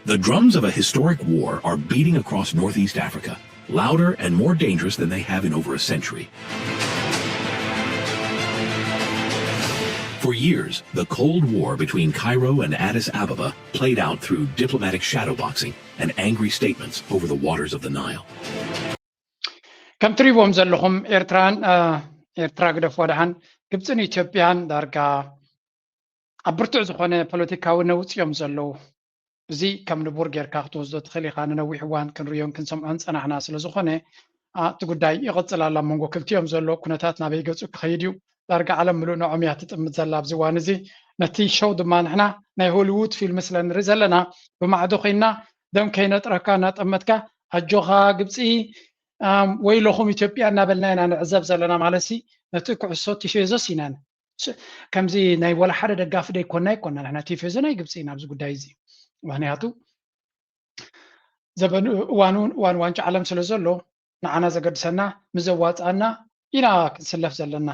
The drums of a historic war are beating across northeast Africa, louder and more dangerous than they have in over a century. For years, the Cold War between Cairo and Addis Ababa played out through diplomatic shadowboxing and angry statements over the waters of the Nile. ከም ትሪእዎም ዘለኹም ኤርትራን ኤርትራ ግደፍ ወድሓን ግብፅን ኢትዮጵያን ዳርጋ ኣብ ብርቱዕ ዝኾነ ፖለቲካዊ ነውፂ እዮም ዘለዉ። እዚ ከም ንቡር ጌርካ ክትወስዶ ትኽእል ኢኻ። ንነዊሕ እዋን ክንሪዮን ክንሰምዖን ፀናሕና ስለ ዝኾነ እቲ ጉዳይ ይቕፅል ኣሎ። ኣብ መንጎ ክልቲኦም ዘሎ ኩነታት ናበይ ገፁ ክኸይድ እዩ? ዳርጋ ዓለም ምሉእ ንዖም እያ ትጥምት ዘላ ኣብዚ እዋን እዚ። ነቲ ሸው ድማ ንሕና ናይ ሆሊውድ ፊልም ስለ ንርኢ ዘለና ብማዕዶ ኮይንና ደም ከይነጥረካ እናጠመትካ ኣጆኻ ግብፂ ወይለኹም ኢትዮጵያ እናበልና ኢና ንዕዘብ ዘለና። ማለት ሲ ነቲ ኩዕሶ ቲፌዞስ ኢና ከምዚ ናይ ወላ ሓደ ደጋፊ ደይኮና ኣይኮና ንሕና ቲፌዞ ናይ ግብፂ ኢና ኣብዚ ጉዳይ እዚ። ምክንያቱ ዘበን እዋኑ እዋን ዋንጫ ዓለም ስለ ዘሎ ንዓና ዘገድሰና ምስ ዘዋፅኣና ኢና ክንስለፍ ዘለና።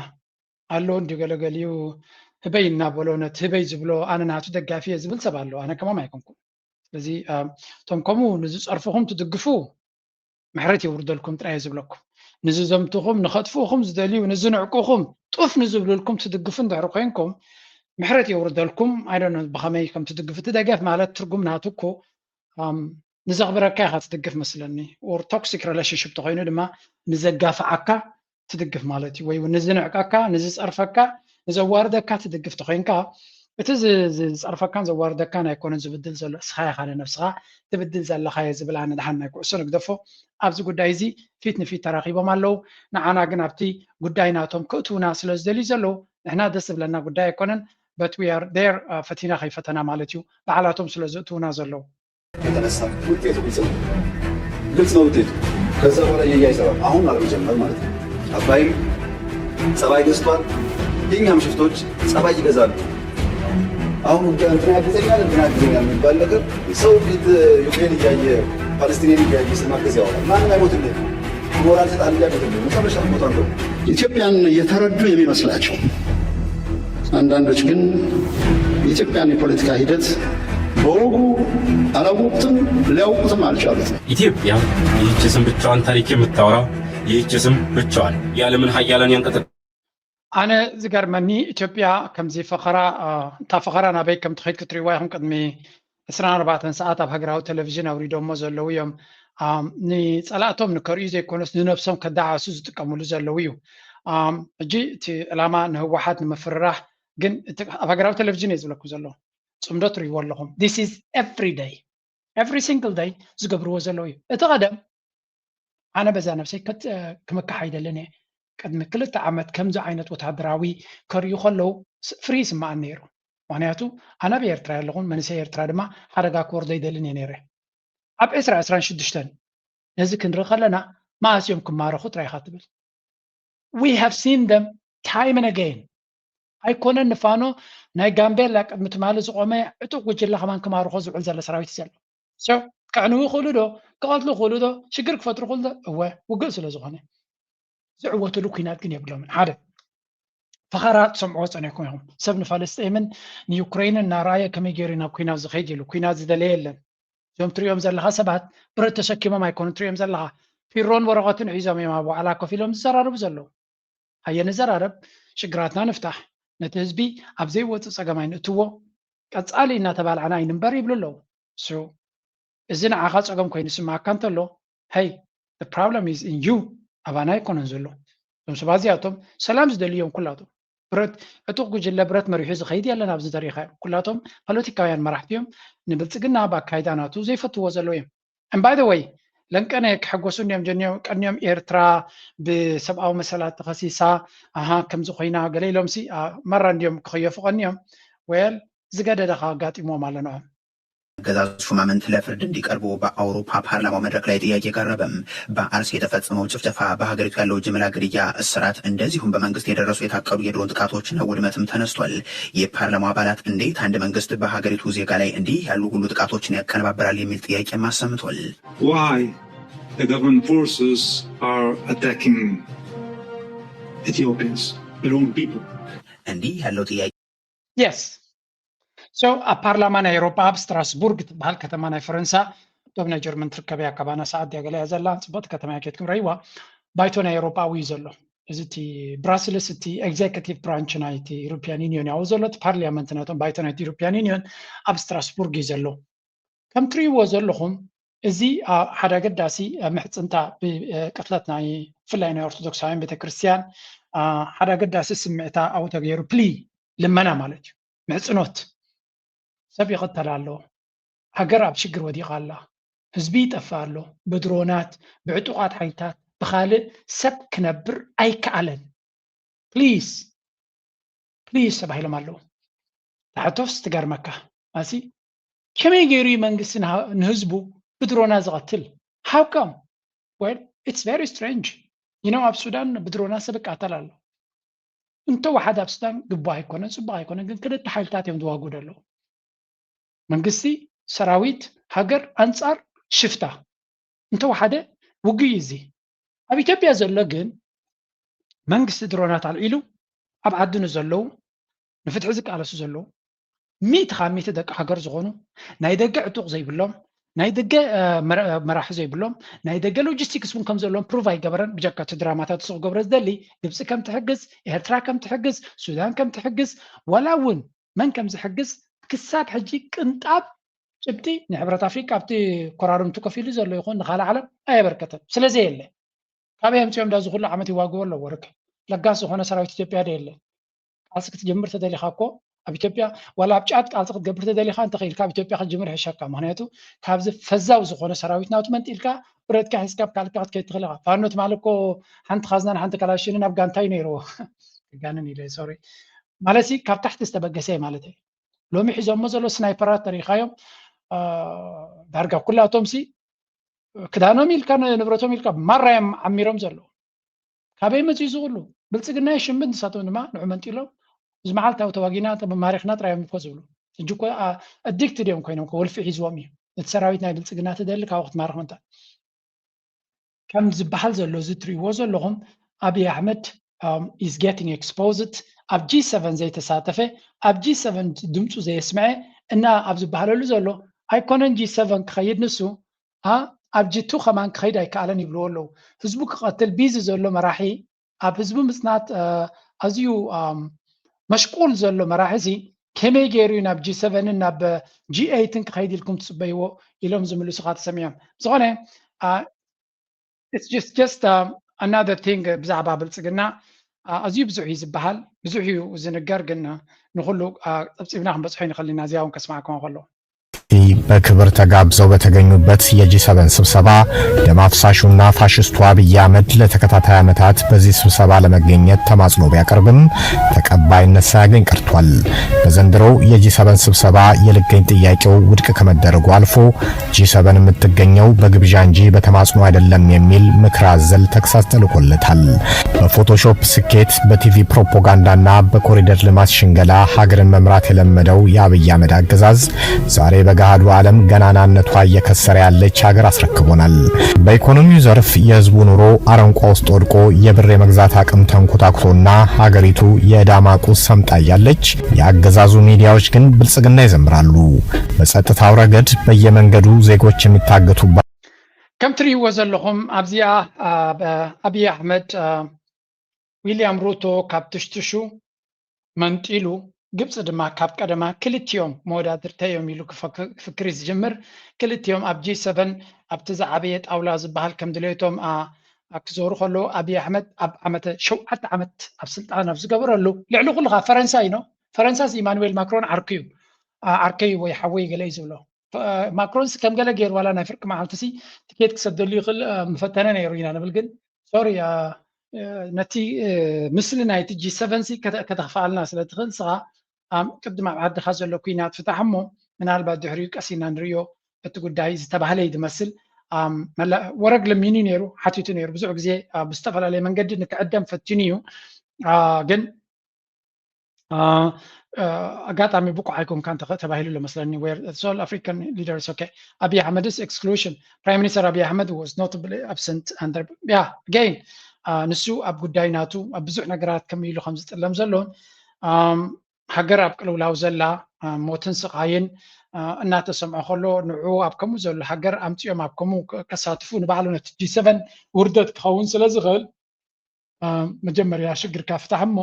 ኣሎ እንዲ ገለገሊኡ ህበይ እናበሎ ነቲ ህበይ ዝብሎ ኣነ ናቱ ደጋፊ እየ ዝብል ሰብ ኣሎ። ኣነ ከማም ኣይኮንኩም። ስለዚ እቶም ከምኡ ንዝፀርፍኹም ትድግፉ ምሕረት የውርደልኩም ጥራይ ዝብለኩም። ንዝዘምትኹም ንኸጥፍኡኹም ዝደልዩ ንዝንዕቁኹም ጡፍ ንዝብልልኩም ትድግፉ እንድሕር ኮይንኩም ምሕረት የውርደልኩም። ኣይደነ ብኸመይ ከም ትድግፉ እቲ ደገፍ ማለት ትርጉም ናቱ እኮ ንዘኽብረካ ኢኻ ትድግፍ መስለኒ። ኦር ቶክሲክ ሪሌሽንሽፕ ተኮይኑ ድማ ንዘጋፍዓካ ትድግፍ ማለት እዩ። ወይ እውን ንዝንዕቀካ ንዝፀርፈካ ንዘዋርደካ ትድግፍ ተኮይንካ እቲ ዝፀርፈካን ዘዋርደካን ኣይኮነን ዝብድል ዘሎ እስኻ ኢኻ ንነብስኻ ትብድል ዘለኻዮ ዝብል ኣነ ድሓን ናይ ኩዕሶ ንግደፎ ኣብዚ ጉዳይ እዚ ፊት ንፊት ተራኺቦም ኣለዉ። ንዓና ግን ኣብቲ ጉዳይ ናቶም ክእትውና ስለ ዝደልዩ ዘለዉ ንሕና ደስ ዝብለና ጉዳይ ኣይኮነን። But we are there ፈቲና ከይፈተና ማለት እዩ። ባዕላቶም ስለ ዝእትውና ዘለዉ ከተነሳ ውጤቱ ግልጽ ነው። ግልጽ ነው ውጤቱ። ከዛ በኋላ የያ ይሰራል። አሁን አለመጀመር ማለት ነው። አባይም ጸባይ ገዝቷል። የኛም ሽፍቶች ጸባይ ይገዛሉ። አሁን ውጊያ እንትና ያግዘኛል እንትና ያግዘኛል የሚባል ነገር ሰው ፊት ዩክሬን እያየ ፓለስቲኔን እያየ ስማገዝ ያወራል። ማንም አይሞትልህም። ሞራል ስጥ አንድ አይሞትልህም። መጨረሻ ትሞታለህ። ኢትዮጵያን የተረዱ የሚመስላቸው አንዳንዶች ግን የኢትዮጵያን የፖለቲካ ሂደት በወጉ አላወቁትም፣ ሊያውቁትም አልቻሉትም። ኢትዮጵያ ይህች ስም ብቻዋን ታሪክ የምታወራ ይህች ስም ብቻዋን የዓለምን ሀያላን ያንቀጠ ኣነ ዝገርመኒ ኢትዮጵያ ከምዚ ፈኸራ እታ ፈኸራ ናበይ ከም ትኸይድ ክትሪእዋ ኢኹም። ቅድሚ ዕስራን ኣርባዕተን ሰዓት ኣብ ሃገራዊ ቴሌቪዥን ኣውሪዶሞ ዘለዉ እዮም። ንፀላእቶም ንከርእዩ ዘይኮነስ ንነብሶም ከዳዓሱ ዝጥቀምሉ ዘለዉ እዩ። ሕጂ እቲ ዕላማ ንህወሓት ንምፍርራሕ ግን ኣብ ሃገራዊ ቴሌቪዥን እየ ዝብለኩም ዘሎ። ፅምዶ ትሪእዎ ኣለኹም። This is every day every single day ዝገብርዎ ዘለዉ እዩ። እቲ ቀደም ኣነ በዛ ነብሰይ ክምካሕ ኣይደልን እየ። ቅድሚ ክልተ ዓመት ከምዚ ዓይነት ወታደራዊ ከርእዩ ከለዉ ፍሪ ይስምዓኒ ነይሩ። ምክንያቱ ኣነ ኣብ ኤርትራ ኣለኹን መንእሰይ ኤርትራ ድማ ሓደጋ ክወርዶ ኣይደልን እየ ነይረ። ኣብ ዕስራ ዕስራን ሽዱሽተን ነዚ ክንርኢ ከለና መኣስ እዮም ክማረኹ ጥራይ ኢኻ ትብል። We have seen them time and again። ኣይኮነን ንፋኖ ናይ ጋምቤላ ቅድሚ ትማሊ ዝቆመ ዕጡቅ ጉጅለ ከማን ክማርኾ ዝውዕል ዘሎ ሰራዊት ዘሎ። So ከዕንዉ ይኽእሉ ዶ ክቐትሉ ይኽእሉ ዶ ሽግር ክፈጥሩ ይኽእሉ ዶ እወ ውግእ ስለ ዝኾነ ዝዕወትሉ ኩናት ግን የብሎምን። ሓደ ፈኸራ ትሰምዕዎ ፀኒሕኩም ኢኹም። ሰብ ንፋለስጤምን ንዩክሬንን እናረኣየ ከመይ ገይሩ ናብ ኩናት ዝኸይድ ኢሉ ኩናት ዝደለየ የለን። እዞም ትሪኦም ዘለኻ ሰባት ብረት ተሰኪሞም ኣይኮኑን ትሪኦም ዘለኻ ፊሮን ወረቐትን ሒዞም እዮም ኣብ ዋዕላ ኮፍ ኢሎም ዝዘራረቡ ዘለዉ። ሃየ ንዘራረብ፣ ሽግራትና ንፍታሕ፣ ነቲ ህዝቢ ኣብ ዘይወፅእ ፀገም ኣይንእትዎ፣ ቀፃሊ እናተባልዓና ኣይንንበር ይብሉ ኣለዉ። So እዚ ንዓኻ ፀገም ኮይኑ ዝስምዓካ እንተሎ hey the problem is in you ኣባና ኣይኮነን ዘሎ። እዞም ሰባት እዚኣቶም ሰላም ዝደልዩ እዮም ኩላቶም። ብረት ዕጡቕ ጉጅለ ብረት መሪሑ ዝኸይድ የለን ኣብዚ ተሪኻዮም ኩላቶም ፖለቲካውያን መራሕቲ እዮም። ንብልፅግና ብኣካይዳ ናቱ ዘይፈትዎ ዘለዉ እዮም። And by the way ለንቀነ ክሕጎሱ እንዲዮም ጀኒዮም ቀኒዮም ኤርትራ ብሰብኣዊ መሰላት ተኸሲሳ ኣሃ ከምዚ ኮይና ገለ ኢሎምሲ መራ እንዲዮም ክኸየፉ ቀኒዮም። Well ዝገደደ ከ ኣጋጢምዎም ኣሎ ንዖም። ኣገዛዝ ሹማምንት ለፍርድ እንዲቀርቡ በአውሮፓ ፓርላማው መድረክ ላይ ጥያቄ ቀረበም። በአርሲ የተፈጸመው ጭፍጨፋ፣ በሀገሪቱ ያለው ጅምላ ግድያ፣ እስራት እንደዚሁም በመንግስት የደረሱ የታቀዱ የድሮን ጥቃቶችና ውድመትም ተነስቷል። የፓርላማው አባላት እንዴት አንድ መንግስት በሀገሪቱ ዜጋ ላይ እንዲህ ያሉ ሁሉ ጥቃቶችን ያቀነባብራል የሚል ጥያቄም አሰምቷል። Why the government forces are attacking Ethiopians, their own people? እንዲህ ያለው ጥያቄ Yes So ኣብ ፓርላማ ናይ ኤውሮጳ ኣብ ስትራስቡርግ ትበሃል ከተማ ናይ ፈረንሳ፣ ዶብ ናይ ጀርመን ትርከብ እያ። ካባና ሰዓት ድያ ገለ እያ ዘላ፣ ጽብቕቲ ከተማ እያ፣ ኬድኩም ረእይዋ። ባይቶ ናይ ኤውሮጳ ኣብዩ ዘሎ። እዚ እቲ ብራስልስ እቲ ኤግዜኪቲቭ ብራንች ናይቲ ዩሮፒያን ዩኒዮን ያው ዘሎ፣ እቲ ፓርሊያመንት ናቶም ባይቶ ናይቲ ዩሮፒያን ዩኒዮን ኣብ ስትራስቡርግ እዩ ዘሎ። ከም ትርእይዎ ዘለኹም፣ እዚ ሓደ ኣገዳሲ ምሕጽንታ፣ ብቅትለት ናይ ብፍላይ ናይ ኦርቶዶክሳውያን ቤተክርስትያን ሓደ ኣገዳሲ ስምዕታ ኣብኡ ተገይሩ፣ ፕሊ፣ ልመና ማለት እዩ። ምሕጽኖት፣ ሰብ ይቕተል ኣሎ፣ ሃገር ኣብ ሽግር ወዲቓ ኣላ፣ ህዝቢ ይጠፍእ ኣሎ፣ ብድሮናት፣ ብዕጡቓት ሓይልታት፣ ብኻልእ ሰብ ክነብር ኣይከኣለን። ፕሊስ፣ ፕሊስ ተባሂሎም ኣለዉ። ታሕቶስ ትገርመካ ኣሲ፣ ከመይ ገይሩ እዩ መንግስቲ ንሃ- ንህዝቡ ብድሮና ዝቐትል? How come? Well, it's very strange. You know ኣብ ሱዳን ብድሮና ሰብ ይቃተል ኣሎ። እንተወሓደ ኣብ ሱዳን ግቡእ ኣይኮነን፣ ጽቡቕ ኣይኮነን፣ ግን ክልተ ሓይልታት እዮም ዝዋግኡ ዘለዉ። መንግስቲ፣ ሰራዊት፣ ሃገር ኣንጻር ሽፍታ። እንተወሓደ ውግእ እዩ እዚ። ኣብ ኢትዮጵያ ዘሎ ግን መንግስቲ ድሮናት ኣልዒሉ ኣብ ዓዲ ንዘለዉ፣ ንፍትሒ ዝቃለሱ ዘለዉ፣ ሚእቲ ካብ ሚእቲ ደቂ ሃገር ዝኾኑ፣ ናይ ደገ ዕጡቕ ዘይብሎም፣ ናይ ደገ መራሒ ዘይብሎም፣ ናይ ደገ ሎጂስቲክስ እውን ከም ዘለዎም ፕሩቭ ኣይገበረን። ብጀካ እቲ ድራማታት እሱ ክገብሮ ዝደሊ፣ ግብፂ ከም ትሕግዝ፣ ኤርትራ ከም ትሕግዝ፣ ሱዳን ከም ትሕግዝ፣ ዋላ እውን መን ከም ዝሕግዝ ክሳብ ሕጂ ቅንጣብ ጭብጢ ንሕብረት ኣፍሪቃ ኣብቲ ኮራርምቱ ከፊሉ ዘሎ ይኹን ንካልእ ዓለም ኣየበርከተን። ስለዚ የለ ካበይ ኣምፅኦም ዳዚ ኩሉ ዓመት ይዋግቦ ኣለዎ? ርክ ለጋስ ዝኾነ ሰራዊት ኢትዮጵያ ዶ የለን? ቃልሲ ክትጀምር ተደሊኻ እኮ ኣብ ኢትዮጵያ ዋላ ኣብ ጫት ቃልሲ ክትገብር ተደሊኻ እንተኽኢልካ ኣብ ኢትዮጵያ ክትጅምር ይሕሸካ። ምክንያቱ ካብዚ ፈዛው ዝኾነ ሰራዊት ናቱ መንጢልካ ብረትካ ሒዝካ ኣብ ካልካ ክትከይድ ትኽእል ኢኻ። ፋኖ ትማሊ እኮ ሓንቲ ካዝናን ሓንቲ ካላሽንን ኣብ ጋንታይ ነይርዎ። ጋንን ኢለ ሶሪ ማለት ካብ ታሕቲ ዝተበገሰ ማለት እዩ። ሎሚ ሒዞሞ ዘሎ ስናይፐራት ተሪኻዮም ዳርጋ ኩላቶም ሲ ክዳኖም ኢልካ ንብረቶም ኢልካ ማራ እዮም ዓሚሮም ዘለዉ። ካበይ መፅኡ ዝኽሉ ብልፅግና ይሽምት፣ ንሳቶም ድማ ንዑ መንጢሎም እዚ መዓልታዊ ተዋጊና ተመማሪኽና ጥራይ እዮም እኮ ዝብሉ። ሕጂ እኮ ኣዲክትድ እዮም ኮይኖም፣ ወልፊ ሒዝዎም እዩ። እቲ ሰራዊት ናይ ብልፅግና ትደሊ ካብኡ ክትማርኽ ምንታ ከም ዝበሃል ዘሎ እዚ ትሪእዎ ዘለኹም ኣብይ ኣሕመድ is getting exposed። ኣብ ጂ ሰቨን ዘይተሳተፈ፣ ኣብ ጂ ሰቨን ድምፁ ዘየስምዐ እና ኣብ ዝበሃለሉ ዘሎ ኣይኮነን ጂ ሰቨን ክኸይድ ንሱ ኣብ ጂ ቱ ከማን ክኸይድ ኣይከኣለን ይብልዎ ኣለዉ። ህዝቡ ክቐትል ቢዚ ዘሎ መራሒ፣ ኣብ ህዝቡ ምፅናት ኣዝዩ መሽቁል ዘሎ መራሒ እዚ ከመይ ገይሩ እዩ ናብ ጂ ሰቨንን ናብ ጂ ኤይትን ክኸይድ ኢልኩም ትፅበይዎ ኢሎም ዝምልሱኻ ተሰሚዖም። ዝኾነ it's just just another thing ብዛዕባ ብልፅግና ኣዝዩ ብዙሕ እዩ ዝበሃል፣ ብዙሕ እዩ ዝንገር፣ ግን ንኩሉ ፀብፂብና ክንበፅሖ ይንኽእል ኢና። እዚኣ እውን ከስማዕኩም ከሎ በክብር ተጋብዘው በተገኙበት የጂ ሰበን ስብሰባ ደም አፍሳሹና ፋሽስቱ አብይ አህመድ ለተከታታይ ዓመታት በዚህ ስብሰባ ለመገኘት ተማጽኖ ቢያቀርብም ተቀባይነት ሳያገኝ ቀርቷል። በዘንድሮው የጂ ሰበን ስብሰባ የልገኝ ጥያቄው ውድቅ ከመደረጉ አልፎ ጂ ሰበን የምትገኘው በግብዣ እንጂ በተማጽኖ አይደለም የሚል ምክር አዘል ተግሳጽ ተልኮለታል። በፎቶሾፕ ስኬት፣ በቲቪ ፕሮፓጋንዳና በኮሪደር ልማት ሽንገላ ሀገርን መምራት የለመደው የአብይ አህመድ አገዛዝ ዛሬ በገሃዱ ዓለም ገናናነቷ እየከሰረ ያለች ሀገር አስረክቦናል። በኢኮኖሚው ዘርፍ የህዝቡ ኑሮ አረንቋ ውስጥ ወድቆ የብር የመግዛት አቅም ተንኮታኩቶና ሀገሪቱ የዕዳ ማቅ ውስጥ ሰምጣ እያለች የአገዛዙ ሚዲያዎች ግን ብልጽግና ይዘምራሉ። በጸጥታው ረገድ በየመንገዱ ዜጎች የሚታገቱባት ከም ትርእይዎ ዘለኹም ኣብዚኣ ኣብይ ኣሕመድ ዊልያም ሩቶ ካብ ትሽትሹ መንጢሉ ግብፂ ድማ ካብ ቀደማ ክልቲኦም መወዳድርተይ እዮም ኢሉ ክፍክር ዝጅምር። ክልቲኦም ኣብ ጂ ሰቨን ኣብቲ ዝዓበየ ጣውላ ዝበሃል ከም ድሌቶም ክዞሩ ከለዉ ኣብይ ኣሕመድ ኣብ ዓመተ ሸውዓተ ዓመት ኣብ ስልጣን ኣብ ዝገበረሉ ልዕሊ ኩሉ ካብ ፈረንሳ ኢኖ ፈረንሳስ ኢማኑዌል ማክሮን ዓርኩ እዩ ዓርከይ ወይ ሓወይ ገለ እዩ ዝብሎ። ማክሮንስ ከም ገለ ገይሩ ዋላ ናይ ፍርቂ መዓልቲ ሲ ትኬት ክሰደሉ ይኽእል ምፈተነ ነይሩ ኢና ንብል ግን ሶሪ ነቲ ምስሊ ናይቲ ጂ ሰቨን ሲ ከተኽፍኣልና ስለ ትኽእል ንስኻ ቅድም ኣብ ዓድኻ ዘሎ ኩናት ፍታሕ እሞ ምናልባት ድሕሪኡ ቀሲና ንርእዮ እቲ ጉዳይ ዝተባህለ እዩ ዝመስል። ወረግ ለሚኑ ነይሩ ሓቲቱ ነይሩ ብዙሕ ግዜ ብዝተፈላለየ መንገዲ ንክዕደም ፈቲኑ እዩ ግን ኣጋጣሚ ብቁዕ ኣይኮንካ ተባሂሉ ኣሎ መስለኒ ሶል ኣፍሪካን ሊደርስ ኦኬ ኣብይ ኣሕመድስ ኤክስክሉሽን ፕራይም ሚኒስተር ኣብይ ኣሕመድ was notably absent under yeah again ንሱ ኣብ ጉዳይ ናቱ ኣብ ብዙሕ ነገራት ከም ኢሉ ከም ዝጥለም ዘሎን ሃገር ኣብ ቅልውላው ዘላ ሞትን ስቓይን እናተሰምዖ ከሎ ንዑ ኣብ ከምኡ ዘሎ ሃገር ኣምፅኦም ኣብ ከምኡ ከሳትፉ ንባዕሉ ነቲ ጂ ሰቨን ውርደት ክኸውን ስለ ዝኽእል መጀመርያ ሽግርካ ፍታሕ እሞ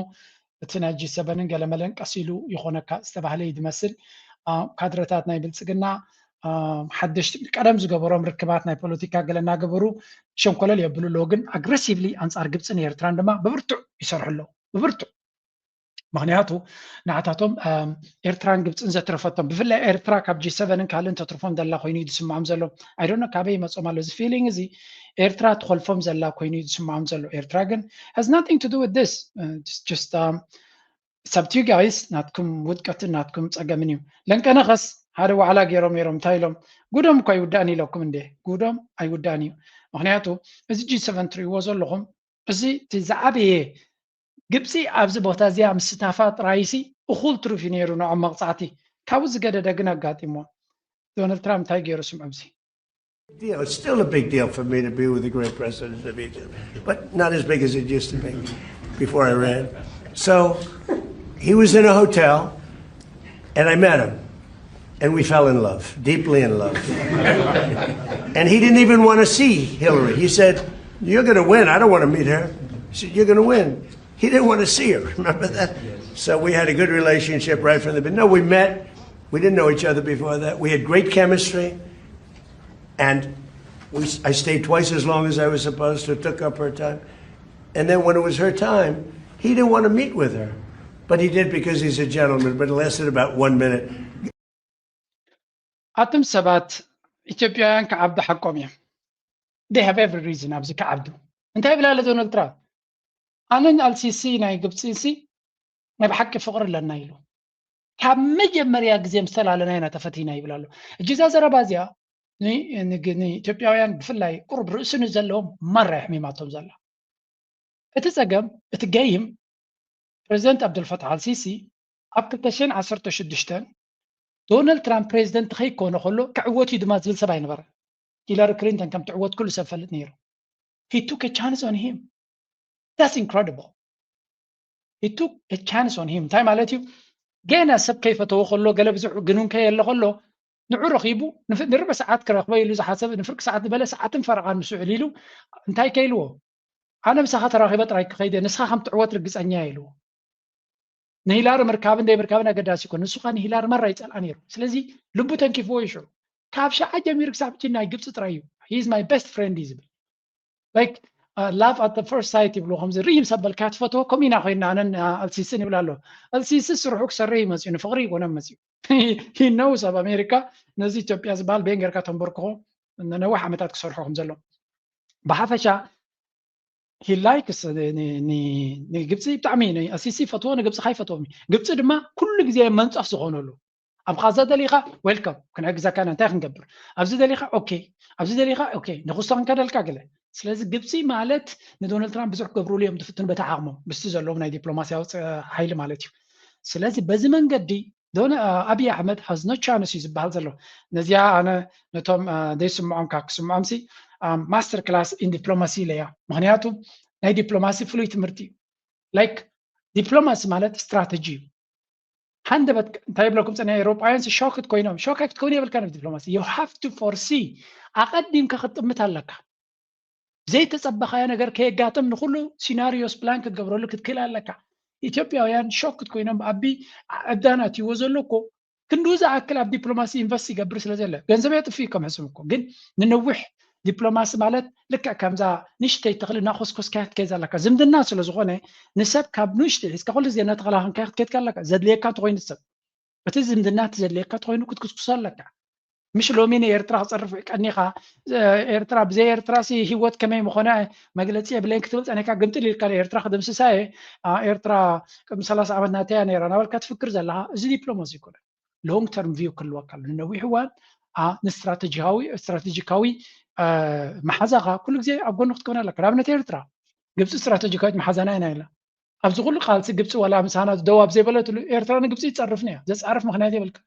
እቲ ናይ ጂ ሰቨንን ገለመለን ቀስ ኢሉ ይኾነካ ዝተባህለ እዩ ዝመስል። ካድረታት ናይ ብልፅግና ሓደሽቲ ቀደም ዝገበሮም ርክባት ናይ ፖለቲካ ገለ እናገበሩ ሸንኮለል የብሉ ኣለዉ። ግን ኣግረሲቭሊ ኣንፃር ግብፅን ኤርትራን ድማ ብብርቱዕ ይሰርሑ ኣለዉ፣ ብብርቱዕ። ምክንያቱ ንዓታቶም ኤርትራን ግብፅን ዘትረፈቶም፣ ብፍላይ ኤርትራ ካብ ጂ ሰቨንን ካልእን ተትርፎም ዘላ ኮይኑ እዩ ዝስምዖም ዘሎ። ኣይዶኖ ካበይ ይመፅኦም ኣሎ እዚ ፊሊንግ እዚ። ኤርትራ ትኾልፎም ዘላ ኮይኑ እዩ ዝስምዖም ዘሎ። ኤርትራ ግን has nothing to do with this. It's just up to you guys. ናትኩም ውድቀትን ናትኩም ፀገምን እዩ። ለንቀነኸስ ሓደ ዋዕላ ገይሮም ነይሮም፣ እንታይ ኢሎም? ጉዶም እኮ ኣይውዳእን ኢለኩም እንዴ? ጉዶም ኣይውዳእን እዩ። ምክንያቱ እዚ ጂ ሰቨን ትሪእዎ ዘለኹም፣ እዚ እቲ ዝዓበየ ግብፂ ኣብዚ ቦታ እዚኣ ምስታፋ ጥራይሲ እኹል ትሩፍ እዩ ነይሩ ንዖም መቕፃዕቲ። ካብኡ ዝገደደ ግን ኣጋጢሞ። ዶናልድ ትራምፕ እንታይ ገይሩ ስምዑ ኣብዚ? Deal. It's still a big deal for me to be with the great president of Egypt, but not as big as it used to be before I ran. So he was in a hotel, and I met him, and we fell in love, deeply in love. And he didn't even want to see Hillary. He said, "You're going to win. I don't want to meet her." He said, "You're going to win." He didn't want to see her. Remember that? So we had a good relationship right from the beginning. No, we met. We didn't know each other before that. We had great chemistry. And we, I stayed twice as long as I was supposed to, took up her time. And then when it was her time, he didn't want to meet with her. But he did because he's a gentleman, but it lasted about one minute. ኣቱም ሰባት፣ ኢትዮጵያውያን ክዓብዱ ሓቆም እዮም። They have every reason ኣብዚ ክዓብዱ። እንታይ ይብል ኣሎ ዶናልድ ትራምፕ? ኣነን ኣልሲሲ ናይ ግብፂ ሲ ናይ ብሓቂ ፍቕሪ ኣለና ኢሉ። ካብ መጀመርያ ግዜ ምስ ተላለና ኢና ተፈቲና ይብል ኣሎ። ሕጂ እዛ ዘረባ እዚኣ ንኢትዮጵያውያን ብፍላይ ቁሩብ ርእሲ ንዘለዎም ማራ የሕሚማቶም ዘላ። እቲ ፀገም፣ እቲ ገይም ፕሬዚደንት ኣብደልፈታሕ ኣልሲሲ ኣብ ክልተ ሽሕን ዓሰርተ ሽዱሽተን ዶናልድ ትራምፕ ፕሬዚደንት ከይኮነ ከሎ ክዕወት እዩ ድማ ዝብል ሰብ ኣይነበረ። ሂላሪ ክሊንተን ከም ትዕወት ኩሉ ሰብ ፈልጥ ነይሩ። He took a chance on him. That's incredible. He took a chance on him. እንታይ ማለት እዩ? ገና ሰብ ከይፈተዎ ከሎ፣ ገለ ብዙሕ ግኑን ከየለ ከሎ ንዑ ረኺቡ ንርበ ሰዓት ክረኽቦ ኢሉ ዝሓሰብ ንፍርቂ ሰዓት ዝበለ ሰዓትን ፈረቓን ምስ ውዕል ኢሉ እንታይ ከይልዎ? ኣነ ምሳኻ ተራኺበ ጥራይ ክኸይደ ንስኻ ከም ትዕወት ርግፀኛ ኢልዎ። ንሂላሪ ምርካብን ዘይምርካብን ኣገዳሲ ይኮን። ንሱ ኸ ንሂላሪ ማራ ይፀልኣ ነይሩ። ስለዚ ልቡ ተንኪፍዎ እዩ ሽዑ። ካብ ሸዓ ጀሚሩ ክሳብ ሕጂ ናይ ግብፂ ጥራይ እዩ። He is my best friend እዩ ዝብል። Like love at the first sight ይብሉ ከምዚ ርኢ ምስ ኣበልካ ትፈትዎ። ከምኡ ኢና ኮይንና ኣነን ኣልሲስን ይብል ኣሎ። ኣልሲሲ ስርሑ ክሰርሕ እዩ መፅዩ፣ ንፍቕሪ ይኮነን መፅዩ። He knows ኣብ ኣሜሪካ ነዚ ኢትዮጵያ ዝበሃል በየን ጌርካ ተንበርክኾ ነዊሕ ዓመታት ክሰርሖ ከም ዘሎ። ብሓፈሻ he likes ንግብፂ ብጣዕሚ ኣልሲሲ ይፈትዎ፣ ንግብፂ ከይፈትዎም እዩ። ግብፂ ድማ ኩሉ ግዜ መንፀፍ ዝኾነሉ ኣብ ቃዛ ደሊኻ welcome ክንሕግዘካ ኢና፣ እንታይ ክንገብር፣ ኣብዚ ደሊኻ okay፣ ኣብዚ ደሊኻ okay፣ ንክስቶ ክንከደልካ ገለ። ስለዚ ግብፂ ማለት ንዶናልድ ትራምፕ ብዙሕ ክገብርሉ እዮም ዝፍትኑ በታ ዓቕሞም ምስቲ ዘለዎም ናይ ዲፕሎማሲያዊ ሓይሊ ማለት እዩ። ስለዚ በዚ መንገዲ ዶን ኣብይ ኣሕመድ has no chance እዩ ዝበሃል ዘሎ። ነዚኣ ኣነ ነቶም ዘይስምዖም ካብ ክስምዖም ሲ master class in diplomacy ኢለያ። ምክንያቱ ናይ ዲፕሎማሲ ፍሉይ ትምህርቲ እዩ። Like ዲፕሎማሲ ማለት ስትራተጂ እዩ። ሃንደበት እንታይ ይብለኩም ፀኒሐ፣ ኤውሮጳውያን ሲ ሾክድ ኮይኖም፣ ሾክ ክትኮኑ የብልካ ብ ዲፕሎማሲ። You have to foresee፣ ኣቐዲምካ ክትጥምት ኣለካ። ዘይተፀበኻዮ ነገር ከየጋጥም ንኩሉ ሲናሪዮስ ፕላን ክትገብረሉ ክትክእል ኣለካ። ኢትዮጵያውያን ሾክድ ኮይኖም፣ ኣቢ ዕብዳን ኣትይዎ ዘሎ እኮ ክንድኡ ዝኣክል ኣብ ዲፕሎማሲ ኢንቨስት ይገብር ስለ ዘለ ገንዘብ የጥፍ እዩ ከም ሕስብ እኮ። ግን ንነዊሕ ዲፕሎማሲ ማለት ልክዕ ከምዛ ንሽተይ ተኽሊ እናኮስኮስካ ክትከይድ ኣለካ። ዝምድና ስለ ዝኾነ ንሰብ ካብ ንሽተይ እስከ ኩሉ ግዜ እናተኸላኸልካ ክትከይድ ኣለካ። ዘድልየካ እንተኮይኑ ሰብ እቲ ዝምድና እቲ ዘድልየካ ተኮይኑ ክትክስኩሶ ኣለካ። ምሽ ሎሚ ንኤርትራ ክፀርፍ ቀኒኻ ኤርትራ ብዘይ ኤርትራ ሲ ህይወት ከመይ ምኾነ መግለፂ የብለይን ክትብል ፀኒሕካ ግምጥል ኢልካ ንኤርትራ ክድምስሳ እየ ኤርትራ ቅድሚ ሰላሳ ዓመት ናተያ ነይራ ናበልካ ትፍክር ዘለኻ እዚ ዲፕሎማሲ ይኮነ። Long term view ክህልወካ ኣሎ። ንነዊሕ እዋን ንስትራቴጂካዊ ስትራቴጂካዊ መሓዛኻ ኩሉ ግዜ ኣብ ጎኑ ክትከውን ኣለካ። ንኣብነት ኤርትራ ግብፂ ስትራቴጂካዊት መሓዛና ኢና ኢላ። ኣብዚ ኩሉ ቃልሲ ግብፂ ዋላ ምሳና ደው ኣብ ዘይበለትሉ ኤርትራ ንግብፂ ይፀርፍን እያ። ዘፃርፍ ምክንያት የብልካ።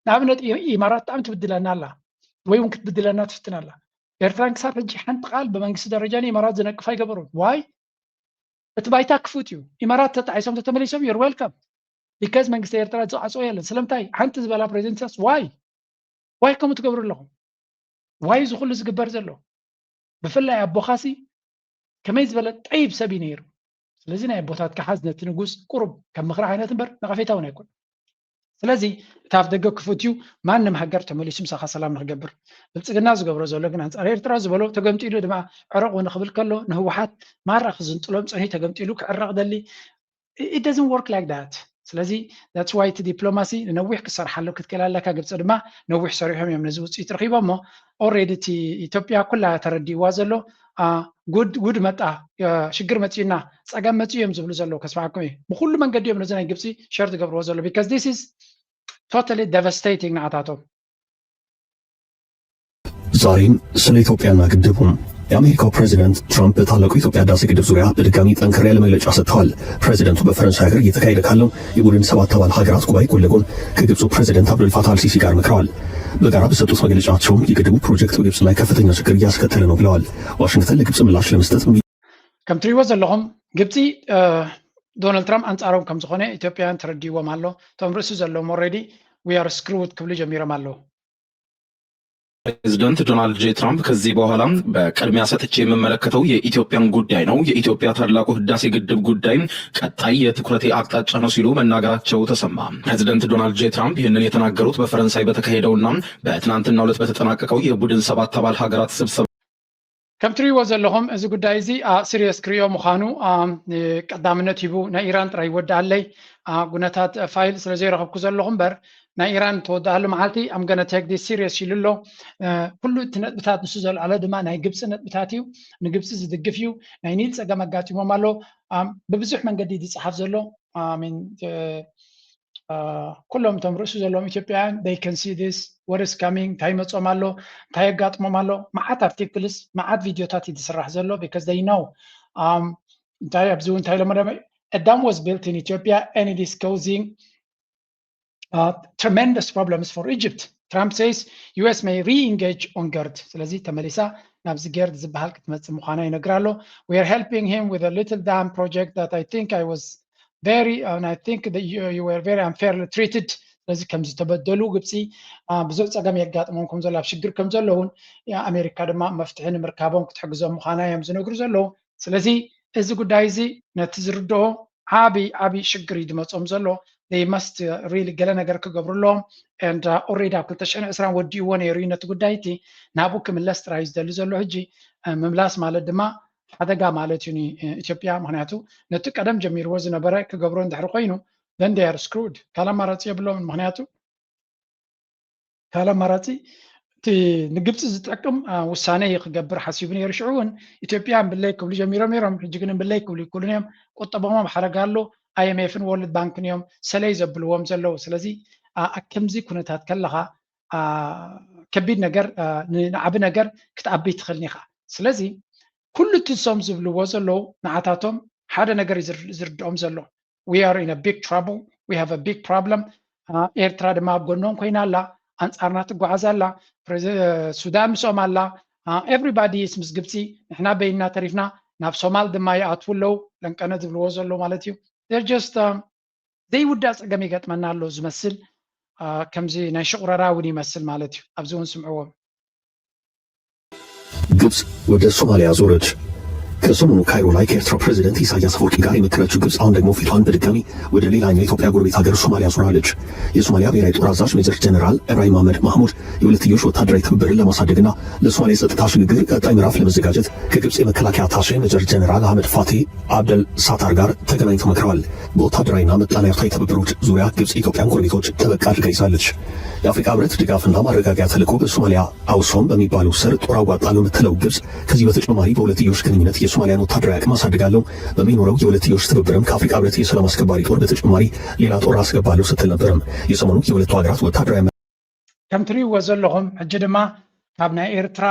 ንኣብነት ኢማራት ብጣዕሚ ትብድለና ኣላ ወይ እውን ክትብድለና ትፍትን ኣላ። ኤርትራን ክሳብ ሕጂ ሓንቲ ቃል ብመንግስቲ ደረጃ ንኢማራት ዝነቅፍ ኣይገበሩን። ዋይ እቲ ባይታ ክፉት እዩ። ኢማራት ተጣዒሶም ተተመሊሶም you're welcome። because መንግስቲ ኤርትራ ዝዓፅዎ የለን። ስለምንታይ ሓንቲ ዝበላ ፕሬዚደንት ኢሳያስ ዋይ ዋይ ከምኡ ትገብሩ ኣለኹም? ዋይ እዚ ኩሉ ዝግበር ዘሎ? ብፍላይ ኣቦኻሲ ከመይ ዝበለ ጠይብ ሰብ እዩ ነይሩ። ስለዚ ናይ ኣቦታትካ ሓዝ፣ ነቲ ንጉስ ቁሩብ ከም ምኽሪ ዓይነት እምበር ነቐፌታ እውን ኣይኮን። ስለዚ እቲ ኣፍ ደገ ክፉት እዩ። ማንም ሃገር ተመሊሱ ምሳኻ ሰላም ንክገብር። ብልፅግና ዝገብሮ ዘሎ ግን ኣንፃር ኤርትራ ዝበሎ ተገምጢሉ ድማ ዕረቑ ንክብል ከሎ ንህወሓት ማራ ክዝንጥሎም ፀኒሑ ተገምጢሉ ክዕረቕ ደሊ it doesn't work like that። ስለዚ that's why እቲ ዲፕሎማሲ ንነዊሕ ክሰርሓሉ ክትክእል ኣለካ። ግብፂ ድማ ነዊሕ ሰሪሖም እዮም ነዚ ውፅኢት ረኺቦሞ። Already እቲ ኢትዮጵያ ኩላ ተረዲእዋ ዘሎ ጉድ ጉድ መጣ፣ ሽግር መፂኡና፣ ፀገም መፂኡ እዮም ዝብሉ ዘለዉ። ከስማዕኩም እዩ፣ ብኩሉ መንገዲ እዮም ነዚ ናይ ግብፂ ሸር ዝገብርዎ ዘሎ because this is totally devastating ንዓታቶም። ዛሬም ስለ ኢትዮጵያና ግድቡ። የአሜሪካው ፕሬዚደንት ትራምፕ በታላቁ የኢትዮጵያ ህዳሴ ግድብ ዙሪያ በድጋሚ ጠንከር ያለ መግለጫ ሰጥተዋል። ፕሬዚደንቱ በፈረንሳይ ሀገር እየተካሄደ ካለው የቡድን ሰባት አባል ሀገራት ጉባኤ ጎን ለጎን ከግብፁ ፕሬዚደንት አብዱል ፋታህ አልሲሲ ጋር መክረዋል። በጋራ በሰጡት መግለጫቸውም የግድቡ ፕሮጀክት በግብፅ ላይ ከፍተኛ ችግር እያስከተለ ነው ብለዋል። ዋሽንግተን ለግብፅ ምላሽ ለመስጠት ከም ትሪእዎ ዘለኹም ግብፂ ዶናልድ ትራምፕ ኣንፃሮም ከም ዝኾነ ኢትዮጵያውያን ተረዲእዎም ኣሎ። እቶም ርእሲ ዘለዎም already we are screwed ክብሉ ጀሚሮም ኣለዉ። ፕሬዚደንት ዶናልድ ጄ ትራምፕ ከዚህ በኋላ በቅድሚያ ሰጥቼ የምመለከተው የኢትዮጵያን ጉዳይ ነው። የኢትዮጵያ ታላቁ ህዳሴ ግድብ ጉዳይ ቀጣይ የትኩረቴ አቅጣጫ ነው ሲሉ መናገራቸው ተሰማ። ፕሬዚደንት ዶናልድ ጄ ትራምፕ ይህንን የተናገሩት በፈረንሳይ በተካሄደውና በትናንትናው ዕለት በተጠናቀቀው የቡድን ሰባት አባል ሀገራት ስብሰባ ከም ትሪእዎ ዘለኹም እዚ ጉዳይ እዚ serious ክሪኦ ምዃኑ ቀዳምነት ሂቡ ናይ ኢራን ጥራይ ይወድኣለይ ጉነታት ፋይል ስለ ዘይረኸብኩ ዘለኹ እምበር ናይ ኢራን ተወድኣሉ መዓልቲ I'm gonna take this serious ኢሉ ኣሎ። ኩሉ እቲ ነጥብታት ንሱ ዘልዓሎ ድማ ናይ ግብፂ ነጥብታት እዩ። ንግብፂ ዝድግፍ እዩ። ናይ ኒል ፀገም ኣጋጢሞም ኣሎ። ብብዙሕ መንገዲ ዝፀሓፍ ዘሎ ኩሎም እቶም ርእሱ ዘለዎም ኢትዮጵያውያን they can see this what is coming እንታይ ይመፆም ኣሎ እንታይ የጋጥሞም ኣሎ። መዓት ኣርቲክልስ መዓት ቪድዮታት እዩ ዝስራሕ ዘሎ because they know እንታይ ኣብዚ እንታይ ኢሎም ደሞ a dam was built in Ethiopia and it is causing tremendous problems for Egypt. Trump says US may re-engage on GERD. ስለዚ ተመሊሳ ናብዚ ጌርድ ዝበሃል ክትመፅእ ምዃና ይነግር ኣሎ። We are helping him with a little dam project that I think I was very and I think that you, you were very unfairly treated. ስለዚ ከም ዝተበደሉ ግብፂ ብዙሕ ፀገም የጋጥሞም ከም ዘሎ ኣብ ሽግር ከም ዘለውን ኣሜሪካ ድማ መፍትሒ ንምርካቦም ክትሕግዞም ምዃና እዮም ዝነግሩ ዘለዉ። ስለዚ እዚ ጉዳይ እዚ ነቲ ዝርድኦ ዓብይ ዓብይ ሽግር እዩ ዝመፆም ዘሎ። They must really ገለ ነገር ክገብሩ ኣለዎም and already ኣብ ክልተ ሽሕን ዕስራን ወዲእዎ ነይሩ እዩ ነቲ ጉዳይ እቲ ናብኡ ክምለስ ጥራይ እዩ ዝደሊ ዘሎ። ሕጂ ምምላስ ማለት ድማ ሓደጋ ማለት እዩ ንኢትዮጵያ። ምክንያቱ ነቲ ቀደም ጀሚርዎ ዝነበረ ክገብሮ እንድሕሪ ኮይኑ then they are screwed ካልእ ኣማራፂ የብሎምን። ምክንያቱ ካልእ ኣማራፂ እቲ ንግብፂ ዝጠቅም ውሳነ እዩ ክገብር ሓሲቡ ነይሩ። ሽዑ እውን ኢትዮጵያ እምብለይ ክብሉ ጀሚሮም ነይሮም። ሕጂ ግን እምብለይ ክብሉ ይክእሉን እዮም። ቁጠቦም ኣብ ሓደጋ ኣሎ። ኣይኤምኤፍን ወርልድ ባንክን እዮም ሰለይ ዘብልዎም ዘለዉ። ስለዚ ኣብ ከምዚ ኩነታት ከለኻ ከቢድ ነገር ንዓቢ ነገር ክትኣቢ ትኽእልን ኢኻ። ስለዚ ኩሉ እቲ እሶም ዝብልዎ ዘለዉ ንዓታቶም ሓደ ነገር እዩ ዝርድኦም ዘሎ we are in a big trouble we have a big problem ኤርትራ ድማ ኣብ ጎኖም ኮይና ኣላ። ኣንፃርና ትጓዓዝ ኣላ። ሱዳን ምስኦም ኣላ። Everybody is ምስ ግብፂ ንሕና በይንና ተሪፍና ናብ ሶማል ድማ ይኣትዉ ኣለዉ። ለንቀነ ዝብልዎ ዘለዉ ማለት እዩ። Just ዘይውዳእ ፀገም ይገጥመና ኣሎ ዝመስል ከምዚ ናይ ሽቑረራ እውን ይመስል ማለት እዩ። ኣብዚ እውን ስምዕዎም። ግብጽ ወደ ሶማሊያ ዞረች። ከሰሞኑ ካይሮ ላይ ከኤርትራው ፕሬዝደንት ኢሳያስ አፈወርቂ ጋር የመከረችው ግብጽ አሁን ደግሞ ፊቷን በድጋሚ ወደ ሌላኛው የኢትዮጵያ ጎረቤት ሀገር ሶማሊያ ዞራለች። የሶማሊያ ብሔራዊ ጦር አዛዥ ሜጀር ጀነራል ኢብራሂም መሐመድ ማህሙድ የሁለትዮሽ ወታደራዊ ትብብርን ለማሳደግና ለሶማሊያ የጸጥታ ሽግግር ቀጣይ ምዕራፍ ለመዘጋጀት ከግብጽ የመከላከያ አታሼ ሜጀር ጀነራል አህመድ ፋቴ አብደል ሳታር ጋር ተገናኝተው መክረዋል። በወታደራዊና ምጣኔ ሀብታዊ ትብብሮች ዙሪያ ግብጽ የኢትዮጵያን ጎረቤቶች ጠበቅ አድርጋ ይዛለች። የአፍሪካ ህብረት ድጋፍና ማረጋጊያ ተልዕኮ በሶማሊያ አውሶም በሚባለው ስር ጦር አዋጣለሁ የምትለው ግብጽ ከዚህ በተጨማሪ በሁለትዮሽ ግንኙነት የሶማሊያን ወታደራዊ አቅም አሳድጋለሁ፣ በሚኖረው የሁለትዮሽ ትብብርም ከአፍሪካ ህብረት የሰላም አስከባሪ ጦር በተጨማሪ ሌላ ጦር አስገባለሁ ስትል ነበርም። የሰሞኑ የሁለቱ ሀገራት ወታደራዊ ከም ትሪእዎ ዘለኹም ሕጂ ድማ ካብ ናይ ኤርትራ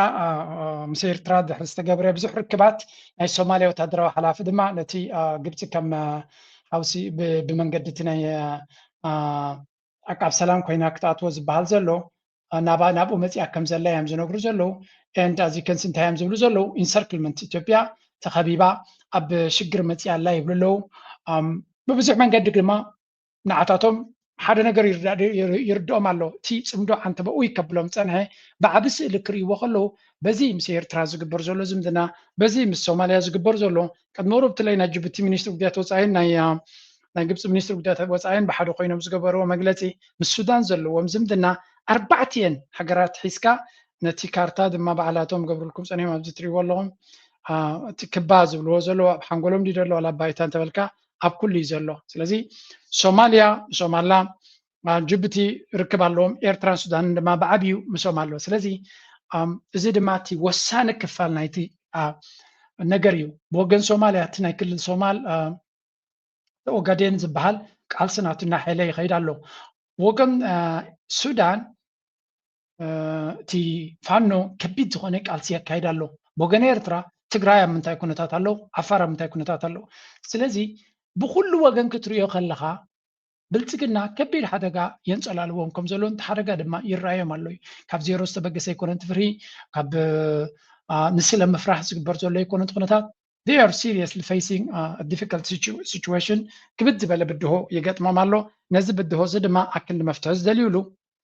ምስ ኤርትራ ድሕሪ ዝተገብረ ብዙሕ ርክባት ናይ ሶማሊያ ወታደራዊ ሓላፊ ድማ ነቲ ግብፂ ከም ሓውሲ ብመንገዲ እቲ ናይ ኣቃብ ሰላም ኮይና ክትኣትዎ ዝበሃል ዘሎ ናብኡ መፅያ ከም ዘላ እዮም ዝነግሩ ዘለዉ። And as you can see እንታይ እዮም ዝብሉ ዘለዉ ኢንሰርክልመንት ኢትዮጵያ ተኸቢባ ኣብ ሽግር መፅያ ኣላ ይብሉ ኣለዉ። ብብዙሕ መንገዲ ድማ ንዓታቶም ሓደ ነገር ይርድኦም ኣሎ። እቲ ፅምዶ ዓንተበኡ ይከብሎም ፀንሐ። ብዓቢ ስእሊ ክርእይዎ ከለዉ በዚ ምስ ኤርትራ ዝግበር ዘሎ ዝምድና፣ በዚ ምስ ሶማልያ ዝግበር ዘሎ፣ ቅድሚ ቁሩብ ትለይ ናይ ጅቡቲ ሚኒስትሪ ጉዳያት ወፃኢን ናይ ናይ ግብፂ ሚኒስትሪ ጉዳያት ወፃኢን ብሓደ ኮይኖም ዝገበርዎ መግለፂ፣ ምስ ሱዳን ዘለዎም ዝምድና ኣርባዕቲኤን ሃገራት ሒዝካ ነቲ ካርታ ድማ ባዕላቶም ገብርልኩም ፀኒሖም ኣብዚ ትሪእዎ ኣለኹም። እቲ ክባ ዝብልዎ ዘለዉ ኣብ ሓንጎሎም ድዩ ዘሎ ዋላ ባይታ እንተበልካ ኣብ ኩሉ እዩ ዘሎ። ስለዚ ሶማልያ ምሶም ኣላ፣ ጅቡቲ ርክብ ኣለዎም፣ ኤርትራን ሱዳንን ድማ ብዓብዩ ምሶም ኣሎ። ስለዚ እዚ ድማ እቲ ወሳኒ ክፋል ናይቲ ነገር እዩ። ብወገን ሶማልያ እቲ ናይ ክልል ሶማል ኦጋዴን ዝበሃል ቃልሲ ናቱ እናሓየለ ይኸይድ ኣሎ። ወገን ሱዳን እቲ ፋኖ ከቢድ ዝኾነ ቃልሲ የካይድ ኣሎ። ብወገን ኤርትራ ትግራይ ኣብ ምንታይ ኩነታት ኣሎ፣ ዓፋር ኣብ ምንታይ ኩነታት ኣሎ። ስለዚ ብኩሉ ወገን ክትሪኦ ከለኻ ብልፅግና ከቢድ ሓደጋ የንፀላልዎም ከም ዘሎ፣ እቲ ሓደጋ ድማ ይረኣዮም ኣሎ እዩ። ካብ ዜሮ ዝተበገሰ ኣይኮነን እቲ ፍርሂ፣ ካብ ንስለ ምፍራሕ ዝግበር ዘሎ ኣይኮነን እቲ ኩነታት። They are seriously facing a difficult situation. ክብድ ዝበለ ብድሆ ይገጥሞም ኣሎ። ነዚ ብድሆ እዚ ድማ ኣክንዲ መፍትሒ ዝደልዩሉ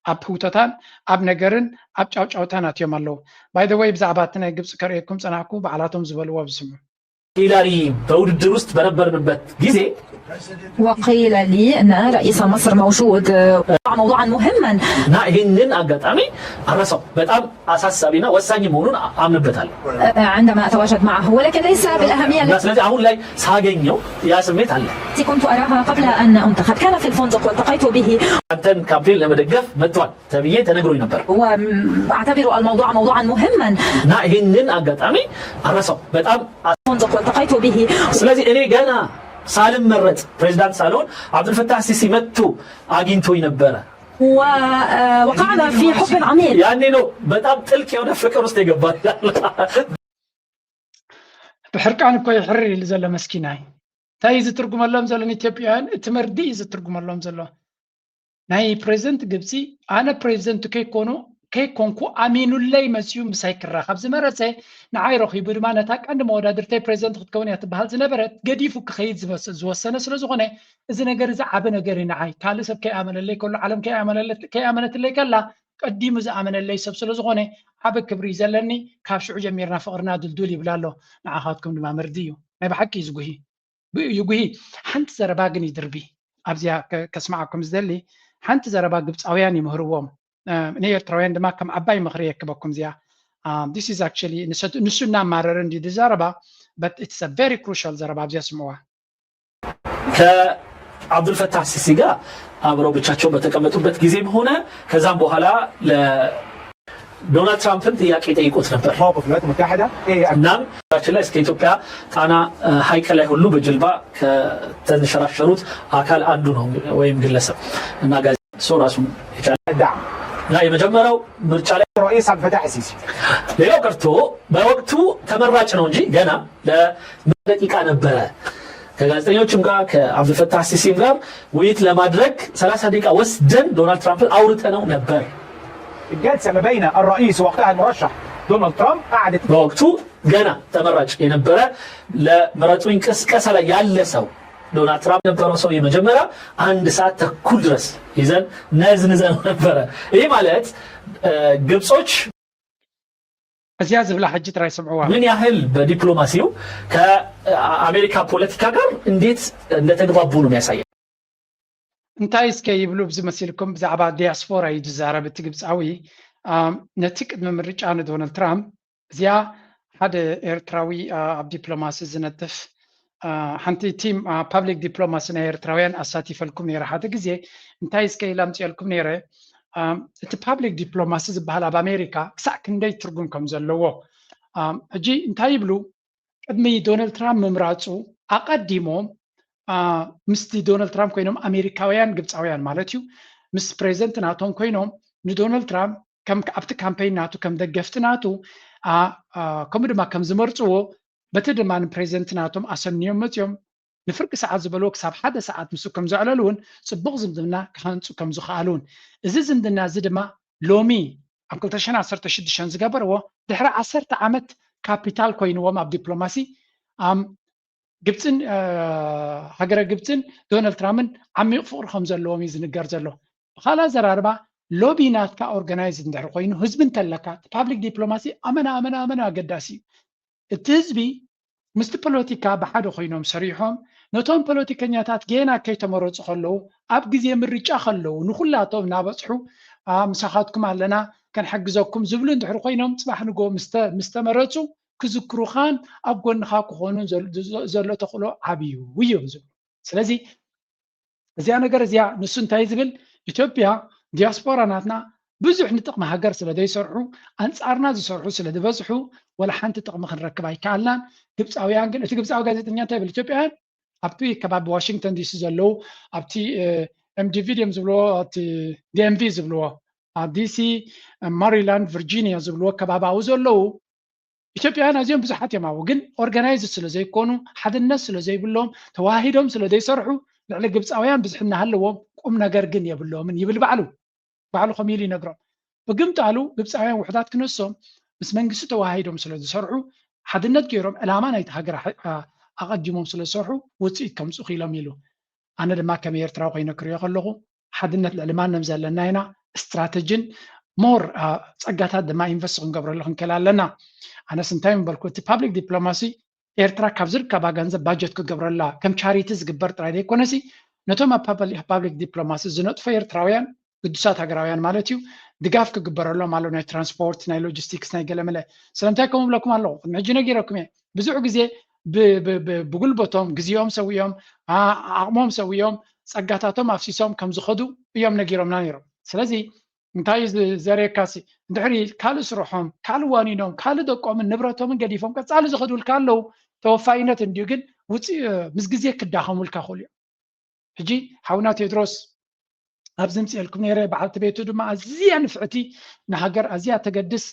ኣብ ህውተታን ኣብ ነገርን ኣብ ጫውጫውታን ኣትዮም ኣለዉ። By the way ብዛዕባ እቲ ናይ ግብፂ ከርእየኩም ፀናሕኩ፣ ባዕላቶም ዝበልዎ ብስሙ። ሂላሪ በውድድር ውስጥ በነበርንበት ጊዜ وقيل لي أن رئيس مصر موجود موضوعا مهما እና ይህንን አጋጣሚ አረሳው በጣም አሳሳቢና ወሳኝ መሆኑን አምንበታለሁ። عندما أتواجد معه ولكن ليس بالأهمية እና ስለዚህ አሁን ላይ ሳገኘው ያ ስሜት አለ። التي كنت أراها قبل أن أنتخب كان في الفندق والتقيت به አንተን ካምፔን ለመደገፍ መጥቷል ተብዬ ተነግሮኝ ነበር። وأعتبر الموضوع موضوعا مهما እና ይህንን አጋጣሚ አረሳው በጣም الفندق والتقيت به ስለዚህ እኔ ገና ሳልመረጥ ፕሬዚዳንት ሳልሆን አብዱልፈታህ ሲሲ መጥቶ አግኝቶኝ ነበረ። ووقعنا في حب عميق ያኔ ነው በጣም ጥልቅ የሆነ ፍቅር ውስጥ የገባን። ብሕርቃን እኮ ይሕርር ኢሉ ዘሎ መስኪናይ። እንታይ እዩ ዝትርጉመሎም ዘሎ ንኢትዮጵያውያን? እቲ መርድእ እዩ ዝትርጉመሎም ዘሎ። ናይ ፕሬዚደንት ግብፂ ኣነ ፕሬዚደንት ከይኮኑ ከይኮንኩ ኣሚኑለይ መፅዩ ምሳይ ክራኸብ ዝመረፀ ንዓይ ረኺቡ ድማ ነታ ቀንዲ መወዳድርተይ ፕሬዚደንት ክትከውን እያ ትበሃል ዝነበረት ገዲፉ ክኸይድ ዝበስ- ዝወሰነ ስለ ዝኾነ እዚ ነገር እዚ ዓቢ ነገር እዩ ንዓይ። ካልእ ሰብ ከይኣመነለይ ከሎ ዓለም ከይኣመነለት- ከይኣመነትለይ ከላ ቀዲሙ ዝኣመነለይ ሰብ ስለ ዝኾነ ዓቢ ክብሪ እዩ ዘለኒ። ካብ ሽዑ ጀሚርና ፍቕርና ድልዱል ይብል ኣሎ። ንዓኻትኩም ድማ መርድእ እዩ። ናይ ብሓቂ እዩ ዝጉሂ። ይጉሂ። ሓንቲ ዘረባ ግን ይድርቢ ኣብዚኣ ከስማዓኩም ዝደሊ ሓንቲ ዘረባ ግብፃውያን ይምህርዎም ንኤርትራውያን ድማ ከም ዓባይ ምኽሪ የክበኩም እዚኣ this is actually ንሱ እናማረረ እንዲ ዝዛረባ but it's a very crucial ዘረባ ኣብዚኣ ስምዕዋ ከአብዱልፈታህ ሲሲ ጋር አብረው ብቻቸውን በተቀመጡበት ጊዜም ሆነ ከዛም በኋላ ዶናልድ ትራምፕን ጥያቄ ጠይቆት ነበር። موقف الولايات المتحدة إيه እናም ችን ላይ እስከ ኢትዮጵያ ጣና ሐይቅ ላይ ሁሉ በጀልባ ከተንሸራሸሩት አካል አንዱ ነው ወይም ግለሰብ እና ጋዜጣ ሰው ራሱን የቻለ الدعم እና የመጀመሪያው ምርጫ ላይ الرئيس عبد الفتاح السيسي ሌላው ቀርቶ በወቅቱ ተመራጭ ነው እንጂ ገና ለደቂቃ ነበረ ከጋዜጠኞችም ጋር ከአብዱልፈታህ ሲሲም ጋር ውይይት ለማድረግ ሰላሳ ደቂቃ ወስደን ዶናልድ ትራምፕን አውርተነው ነበር። الجلسة ما بين الرئيس وقتها المرشح دونالد ترامب قعدت በወቅቱ ገና ተመራጭ የነበረ ለምረጡኝ ቅስቀሳ ላይ ያለ ሰው ዶናልድ ትራምፕ የነበረው ሰው የመጀመሪያ አንድ ሰዓት ተኩል ድረስ ይዘን ነዝንዘን ነበረ። ይህ ማለት ግብጾች እዚኣ ዝብላ ሕጂ ጥራይ ስምዕዋ። ምን ያህል በዲፕሎማሲው ከአሜሪካ ፖለቲካ ጋር እንዴት እንደተግባቡ ነው የሚያሳየው። እንታይ እስከ ይብሉ ብዚ መሲልኩም ብዛዕባ ዲያስፖራ እዩ ዝዛረብ እቲ ግብፃዊ። ነቲ ቅድሚ ምርጫ ንዶናልድ ትራምፕ እዚኣ ሓደ ኤርትራዊ ኣብ ዲፕሎማሲ ዝነጥፍ ሓንቲ ቲም ፓብሊክ ዲፕሎማሲ ናይ ኤርትራውያን ኣሳቲፈልኩም ነይረ ሓደ ግዜ እንታይ እስከ ኢላ ኣምፅኤልኩም ነይረ። እቲ ፓብሊክ ዲፕሎማሲ ዝበሃል ኣብ ኣሜሪካ ክሳዕ ክንደይ ትርጉም ከም ዘለዎ ሕጂ እንታይ ይብሉ ቅድሚ ዶናልድ ትራምፕ ምምራፁ ኣቐዲሞም ምስቲ ዶናልድ ትራምፕ ኮይኖም ኣሜሪካውያን ግብፃውያን ማለት እዩ ምስ ፕሬዚደንት ናቶም ኮይኖም ንዶናልድ ትራምፕ ከም ኣብቲ ካምፔይን ናቱ ከም ደገፍቲ ናቱ ከምኡ ድማ ከም ዝመርፅዎ በቲ ድማ ንፕሬዚደንት ናቶም ኣሰንዮም መፅዮም ንፍርቂ ሰዓት ዝበልዎ ክሳብ ሓደ ሰዓት ምስኡ ከም ዘዕለሉ እውን ፅቡቕ ዝምድና ክሃንፁ ከም ዝኸኣሉ እውን እዚ ዝምድና እዚ ድማ ሎሚ ኣብ ክልተ ሽሕን ዓሰርተ ሽዱሽተን ዝገበርዎ ድሕሪ ዓሰርተ ዓመት ካፒታል ኮይንዎም ኣብ ዲፕሎማሲ ግብፅን ሃገረ ግብፅን ዶናልድ ትራምፕን ዓሚቕ ፍቕሪ ከም ዘለዎም እዩ ዝንገር ዘሎ። ብካልእ ኣዘራርባ ሎቢ ናትካ ኦርጋናይዝ እንድሕር ኮይኑ ህዝቢ እንተለካ ፓብሊክ ዲፕሎማሲ ኣመና ኣመና ኣመና ኣገዳሲ እዩ። እቲ ህዝቢ ምስቲ ፖለቲካ ብሓደ ኮይኖም ሰሪሖም ነቶም ፖለቲከኛታት ጌና ከይተመረፁ ከለዉ ኣብ ግዜ ምርጫ ከለዉ ንኩላቶም እናበፅሑ ምሳኻትኩም ኣለና ከንሕግዘኩም ዝብሉ እንድሕር ኮይኖም ፅባሕ ንጎ ምስተመረፁ ክዝክሩኻን ኣብ ጎንኻ ክኾኑን ዘሎ ተኽእሎ ዓብዩ እዮም ዝብሉ። ስለዚ እዚኣ ነገር እዚኣ ንሱ እንታይ ዝብል ኢትዮጵያ ዲያስፖራ ናትና ብዙሕ ንጥቕሚ ሃገር ስለ ዘይሰርሑ ኣንፃርና ዝሰርሑ ስለ ዝበዝሑ ወላ ሓንቲ ጥቕሚ ክንረክብ ኣይከኣልናን። ግብፃውያን ግን እቲ ግብፃዊ ጋዜጠኛ እንታይ ይብል ኢትዮጵያውያን ኣብቲ ከባቢ ዋሽንግተን ዲሲ ዘለዉ ኣብቲ ኤምዲቪ ድዮም ዝብልዎ ኣብቲ ዲኤምቪ ዝብልዎ ኣብ ዲሲ ማሪላንድ ቨርጂኒያ ዝብልዎ ከባቢ ኣብኡ ዘለዉ ኢትዮጵያውያን ኣዝዮም ብዙሓት እዮም ኣብኡ ግን ኦርጋናይዝ ስለ ዘይኮኑ ሓድነት ስለ ዘይብሎም ተዋሂዶም ስለ ዘይሰርሑ ልዕሊ ግብፃውያን ብዝሒ እናሃለዎም ቁም ነገር ግን የብሎምን ይብል ባዕሉ ባዕሉ ከምኡ ኢሉ ይነግሮም ብግምጣሉ ግብፃውያን ውሕዳት ክነሶም ምስ መንግስቲ ተዋሂዶም ስለ ዝሰርሑ ሓድነት ገይሮም ዕላማ ናይቲ ሃገር ኣቐዲሞም ስለ ዝሰርሑ ውፅኢት ከምፁ ክኢሎም ኢሉ ኣነ ድማ ከም ኤርትራዊ ኮይነ ክሪኦ ከለኹ ሓድነት ልዕሊ ማንም ዘለና ኢና ስትራተጂን ሞር ፀጋታት ድማ ኢንቨስት ክንገብረሉ ክንክእል ኣለና ኣነስ እንታይ ምበልኩ እቲ ፓብሊክ ዲፕሎማሲ ኤርትራ ካብ ዝርከባ ገንዘብ ባጀት ክገብረላ ከም ቻሪቲ ዝግበር ጥራይ ዘይኮነሲ ነቶም ኣብ ፓብሊክ ዲፕሎማሲ ዝነጥፎ ኤርትራውያን ግዱሳት ሃገራውያን ማለት እዩ ድጋፍ ክግበረሎም ኣሎ ናይ ትራንስፖርት ናይ ሎጂስቲክስ ናይ ገለመለ ስለምንታይ ከምኡ ብለኩም ኣለኹ ቅድሚ ሕጂ ነጊረኩም እየ ብዙሕ ግዜ ብጉልበቶም ግዜኦም ሰዊኦም ዓቕሞም ሰዊኦም ፀጋታቶም ኣፍሲሶም ከም ዝኸዱ እዮም ነጊሮምና ነይሮም ስለዚ እንታይ ዘርእየካሲ እንድሕሪ ካልእ ስርሖም ካልእ ዋኒኖም ካልእ ደቆምን ንብረቶምን ገዲፎም ቀፃሊ ዝኸዱልካ ኣለዉ ተወፋይነት እንድዩ ግን ውፅእ ምስ ግዜ ክዳኸሙልካ ክእሉ እዮም ሕጂ ሓውና ቴድሮስ ኣብዚ ምፅኤልኩም ነይረ በዓልቲ ቤቱ ድማ ኣዝያ ንፍዕቲ ንሃገር ኣዝያ ተገድስ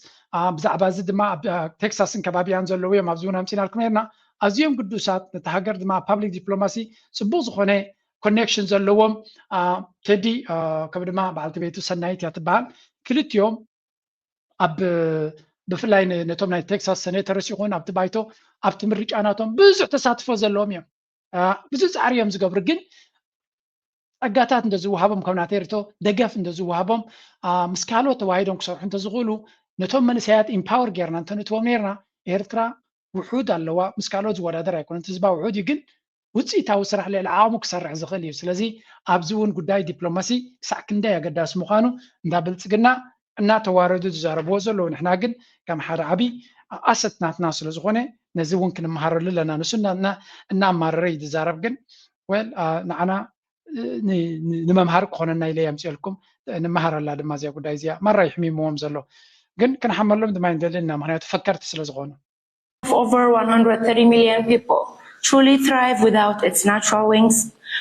ብዛዕባ እዚ ድማ ኣብ ቴክሳስን ከባቢያን ዘለዉ እዮም ኣብዚ እውን ኣምፂናልኩም ነርና ኣዝዮም ግዱሳት ነቲ ሃገር ድማ ፓብሊክ ዲፕሎማሲ ፅቡቅ ዝኾነ ኮኔክሽን ዘለዎም ቴዲ ከም ድማ በዓልቲ ቤቱ ሰናይት እያ ትበሃል ክልቲኦም ኣብ ብፍላይ ነቶም ናይ ቴክሳስ ሴኔተርስ ይኹን ኣብቲ ባይቶ ኣብቲ ምርጫ ናቶም ብዙሕ ተሳትፎ ዘለዎም እዮም ብዙ ፃዕሪ እዮም ዝገብሩ ግን ፀጋታት እንተዝወሃቦም ከም ናተይ ርቶ ደገፍ እንተዝወሃቦም ምስ ካልኦት ተዋሂዶም ክሰርሑ እንተዝኽእሉ ነቶም መንእሰያት ኢምፓወር ጌርና እንተንእትዎም ነርና ኤርትራ ውሑድ ኣለዋ ምስ ካልኦት ዝወዳደር ኣይኮነት ህዝባ ውሑድ እዩ ግን ውፅኢታዊ ስራሕ ልዕሊ ዓቕሙ ክሰርሕ ዝኽእል እዩ ስለዚ ኣብዚ እውን ጉዳይ ዲፕሎማሲ ክሳዕ ክንደይ ኣገዳሲ ምዃኑ እንዳ ብልፅግና እናተዋረዱ ዝዛረብዎ ዘለዉ ንሕና ግን ከም ሓደ ዓብዪ ኣሰት ናትና ስለ ዝኾነ ነዚ እውን ክንመሃረሉ ኣለና ንሱ እናማረረ እዩ ዝዛረብ ግን ወል ንዓና ንመምሃሪ ክኾነና ኢለ የምፅኤልኩም ንመሃረላ ድማ እዚኣ ጉዳይ እዚኣ ማራ ይሕሚምዎም ዘሎ ግን ክንሓመሎም ድማ ይንደሊ እና ምክንያቱ ፈከርቲ ስለ ዝኾኑ of over one hundred thirty million people truly thrive without its natural wings?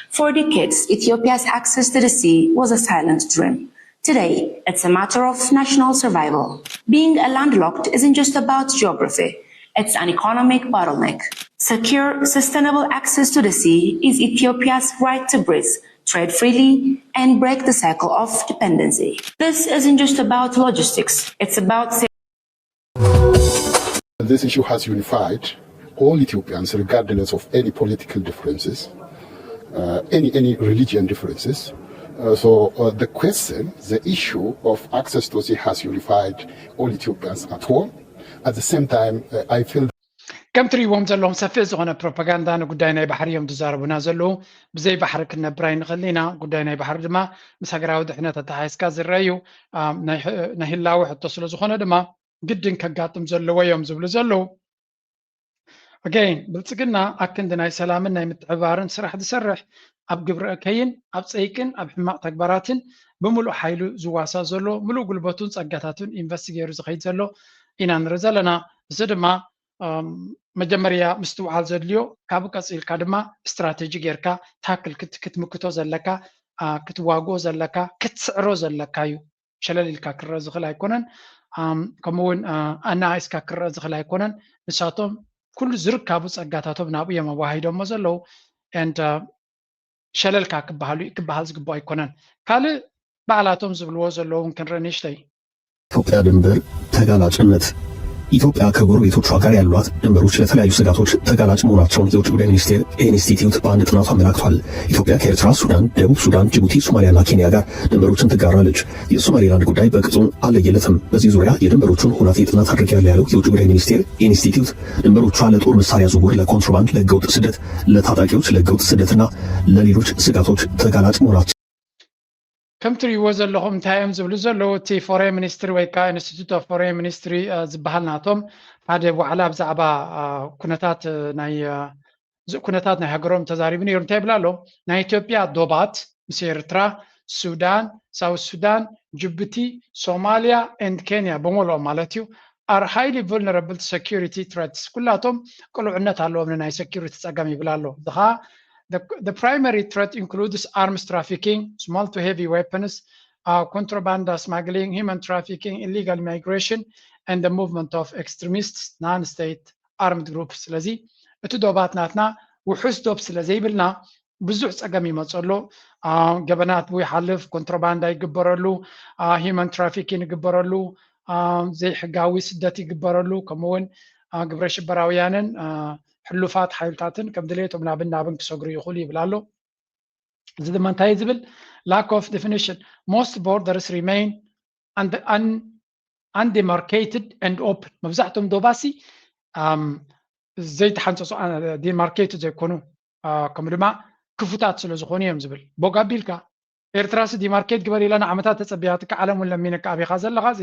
For decades, Ethiopia's access to the sea was a silent dream. Today, it's a matter of national survival. Being a landlocked isn't just about geography, it's an economic bottleneck. Secure, sustainable access to the sea is Ethiopia's right to breathe, trade freely, and break the cycle of dependency. This isn't just about logistics, it's about This issue has unified all Ethiopians, regardless of any political differences, uh, any any religion differences. Uh, so uh, the question, the issue of access to sea has unified all Ethiopians at home. At the same time, uh, I feel ከም ትርእይዎም ዘለዎም ሰፊሕ ዝኾነ ፕሮፓጋንዳ ንጉዳይ ናይ ባሕሪ እዮም ዝዛረቡና ዘለዉ ብዘይ ባሕሪ ክንነብር ኣይንኽእል ኢና ጉዳይ ናይ ባሕሪ ድማ ምስ ሃገራዊ ድሕነት ኣተሓሒዝካ ዝረአ እዩ ናይ ህላወ ሕቶ ስለ ዝኾነ ድማ ግድን ከጋጥም ዘለዎ እዮም ዝብሉ ዘለዉ ኣገይን ብልፅግና ኣክንዲ ናይ ሰላምን ናይ ምትዕባርን ስራሕ ዝሰርሕ ኣብ ግብረ እከይን ኣብ ፀይቅን ኣብ ሕማቕ ተግባራትን ብምሉእ ሓይሉ ዝዋሳ ዘሎ ምሉእ ጉልበቱን ፀጋታቱን ኢንቨስት ገይሩ ዝኸይድ ዘሎ ኢና ንርኢ ዘለና እዚ ድማ መጀመርያ ምስትውዓል ዘድልዮ ካብኡ ቀፂልካ ድማ ስትራተጂ ጌርካ ታክል ክትምክቶ ዘለካ ክትዋግኦ ዘለካ ክትስዕሮ ዘለካ እዩ ሸለል ኢልካ ክረአ ዝኽእል ኣይኮነን። ከምኡ እውን ኣነኣኢስካ ክረአ ዝኽእል ኣይኮነን። ንሳቶም ኩሉ ዝርካቡ ጸጋታቶም ናብኡ እዮም ኣዋሃሂዶሞ ዘለዉ and ሸለልካ ክበሃሉ ክበሃል ዝግብኦ ኣይኮነን። ካልእ ባዕላቶም ዝብልዎ ዘለዉ እውን ክንርኢ ንእሽተይ። ኢትዮጵያ ድንበር ተጋላጭነት ኢትዮጵያ ከጎረቤቶቿ ጋር ያሏት ድንበሮች ለተለያዩ ስጋቶች ተጋላጭ መሆናቸውን የውጭ ጉዳይ ሚኒስቴር ኢንስቲትዩት በአንድ ጥናቱ አመላክቷል። ኢትዮጵያ ከኤርትራ፣ ሱዳን፣ ደቡብ ሱዳን፣ ጅቡቲ፣ ሶማሊያና ኬንያ ጋር ድንበሮችን ትጋራለች። የሶማሌላንድ ጉዳይ በቅጡ አለየለትም። በዚህ ዙሪያ የድንበሮቹን ሁናቴ ጥናት አድርጌያለሁ ያለው የውጭ ጉዳይ ሚኒስቴር ኢንስቲትዩት፣ ድንበሮቿ ለጦር መሳሪያ ዝውውር፣ ለኮንትሮባንድ፣ ለህገወጥ ስደት፣ ለታጣቂዎች፣ ለህገወጥ ስደትና ለሌሎች ስጋቶች ተጋላጭ መሆናቸው ከምቲ ትሪእዎ ዘለኹም እንታይ እዮም ዝብሉ ዘለዉ? እቲ ፎሬን ሚኒስትሪ ወይ ከዓ ኢንስቲቱት ኦፍ ፎሬን ሚኒስትሪ ዝበሃል ናቶም ሓደ ዋዕላ ብዛዕባ ኩነታት ናይ ኩነታት ናይ ሃገሮም ተዛሪቡ ነይሩ። እንታይ ይብል ኣሎ? ናይ ኢትዮጵያ ዶባት ምስ ኤርትራ፣ ሱዳን፣ ሳውት ሱዳን፣ ጅቡቲ፣ ሶማሊያ ኤንድ ኬንያ ብምልኦም ማለት እዩ are highly vulnerable to security threats። ኩላቶም ቅሉዕነት ኣለዎም ንናይ ሴኩሪቲ ፀገም ይብል ኣሎ። እዚ ከዓ the primary threat includes arms trafficking, small to heavy weapons, contraband smuggling, human trafficking, illegal migration, and the movement of extremists, non-state armed groups። ስለዚ እቲ ዶባት ናትና ውሑስ ዶብ ስለ ዘይብልና ብዙሕ ፀገም ይመፀሉ። ገበናት ብኡ ይሓልፍ፣ ኮንትሮባንዳ ይግበረሉ፣ ሂማን ትራፊኪን ይግበረሉ፣ ዘይሕጋዊ ስደት ይግበረሉ፣ ከምኡውን ግብረ ሽበራውያንን ሕሉፋት ሓይልታትን ከም ድሌቶም ናብን ናብን ክሰግሩ ይኽእሉ ይብል ኣሎ። እዚ ድማ እንታይ ዝብል lack of definition most borders remain undemarcated and open። መብዛሕትኦም ዶባሲ ዘይተሓንፀፁ ዲማርኬትድ ዘይኮኑ ከምኡ ድማ ክፉታት ስለ ዝኾኑ እዮም ዝብል። ቦግ ኣቢልካ ኤርትራሲ ዲማርኬት ግበር ኢላ ንዓመታት ተፀቢያትካ ዓለም እውን ለሚነካ ኣቢኻ ዘለኻ እዚ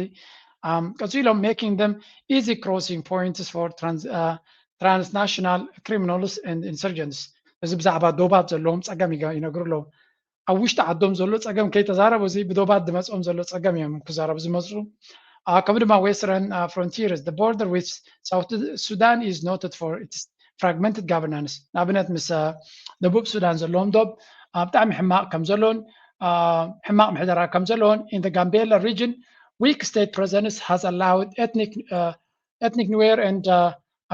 ቀፂሎም making them easy crossing points for transnational criminals and insurgents። እዚ ብዛዕባ ዶባት ዘለዎም ፀገም ይነግሩ ኣለዉ። ኣብ ውሽጢ ዓዶም ዘሎ ፀገም ከይተዛረቡ እዚ ብዶባት ዝመፅኦም ዘሎ ፀገም እዮም ክዛረቡ ዝመፁ። ከምኡ ድማ western frontiers the border with South Sudan is noted for its fragmented governance። ንኣብነት ምስ ደቡብ ሱዳን ዘለዎም ዶብ ብጣዕሚ ሕማቕ ከም ዘሎን ሕማቕ ምሕደራ ከም ዘለዎን in the Gambella region weak state presence has allowed ethnic ethnic Nuer and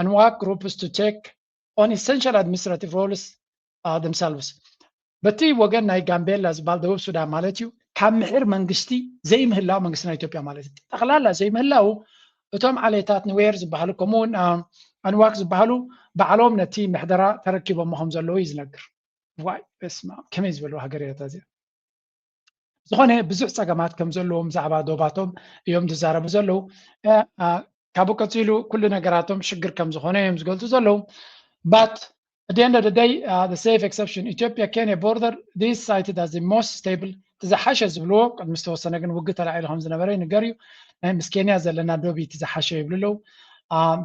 Anuak groups to take on essential administrative roles themselves። በቲ ወገን ናይ ጋምቤላ ዝበሃል ደቡብ ሱዳን ማለት እዩ ካብ ምሕር መንግስቲ ዘይምህላው መንግስቲ ናይ ኢትዮጵያ ማለት እዩ። ጠቕላላ ዘይምህላው እቶም ዓሌታት ንዌር ዝበሃሉ ከምኡውን ኣንዋክ ዝበሃሉ ባዕሎም ነቲ ምሕደራ ተረኪቦሞ ከም ዘለዉ እዩ ዝነግር። ዋይ በስመ ኣብ ከመይ ዝበሉ ሃገር እያ እዚኣ። ዝኾነ ብዙሕ ፀገማት ከም ዘለዎም ብዛዕባ ዶባቶም እዮም ዝዛረቡ ዘለዉ። ካብኡ ቀፂሉ ኩሉ ነገራቶም ሽግር ከም ዝኾነ እዮም ዝገልፁ ዘለዉ። But at the end of the day, uh, the safe exception, Ethiopia Kenya border, this cited as the most stable, ዝሓሸ ዝብልዎ ቅድሚ ዝተወሰነ ግን ውግእ ተላዒሉ ከም ዝነበረ ይንገር እዩ። ናይ ምስ ኬንያ ዘለና ዶብ እቲ ዝሓሸ ይብሉ ኣለዉ።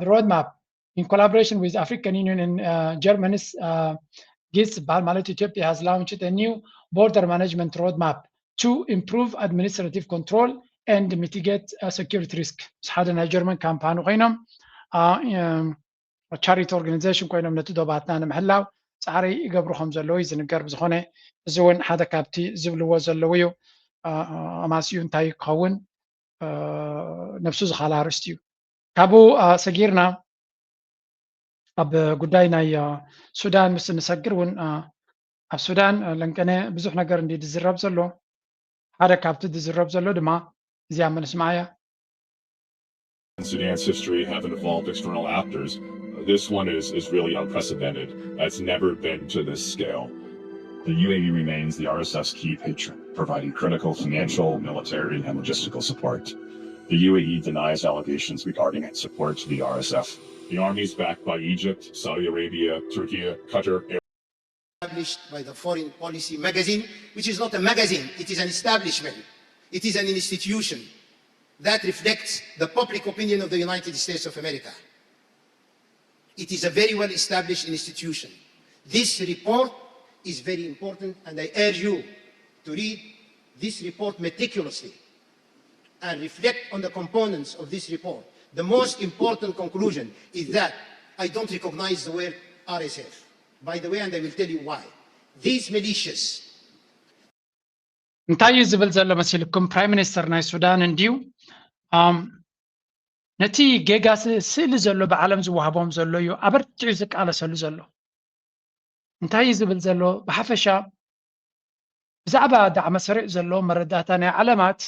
Road map in collaboration with African Union and uh, Germany's uh, GIZ ዝበሃል ማለት Ethiopia has launched a new border management road map to improve administrative control and mitigate uh, security risk። ምስ ሓደ ናይ ጀርመን ካምፓኒ ኮይኖም ቻሪቲ ኦርጋናይዜሽን ኮይኖም ነቲ ዶባትና ንምሕላው ፃዕሪ ይገብሩ ከም ዘለዉ እዩ ዝንገር። ብዝኾነ እዚ እውን ሓደ ካብቲ ዝብልዎ ዘለዉ እዩ። ኣማስዩ እንታይ ክኸውን ነብሱ ዝኻላ ኣርእስቲ እዩ። ካብኡ ሰጊርና ኣብ ጉዳይ ናይ ሱዳን ምስ እንሰግር እውን ኣብ ሱዳን ለንቀነ ብዙሕ ነገር እንዲ ዝዝረብ ዘሎ ሓደ ካብቲ ዝዝረብ ዘሎ ድማ እዚኣ ምንስማዓያ። Sudan's history have involved external actors. This one is, is really unprecedented. It's never been to this scale. The U A E remains the R S F's key patron, providing critical financial, military, and logistical support. The U A E denies allegations regarding its support to the R S F. The army is backed by Egypt, Saudi Arabia, Turkey, Qatar, established by the Foreign Policy magazine, which is not a magazine, it is an establishment, it is an institution that reflects the public opinion of the United States of America. It is a very well established institution. This report is very important, and I urge you to read this report meticulously and reflect on the components of this report. The most important conclusion is that I don't recognize the word R S F. By the way, and I will tell you why. These militias እንታይ እዩ ዝብል ዘሎ መሲልኩም? ፕራይም ሚኒስተር ናይ ሱዳን እንድዩ ነቲ ጌጋ ስእሊ ዘሎ ብዓለም ዝወሃቦም ዘሎ እዩ ኣበርቲዑ ዝቃለሰሉ ዘሎ። እንታይ እዩ ዝብል ዘሎ? ብሓፈሻ ብዛዕባ ዳዕመ ሰሪዕ ዘሎ መረዳእታ ናይ ዓለማት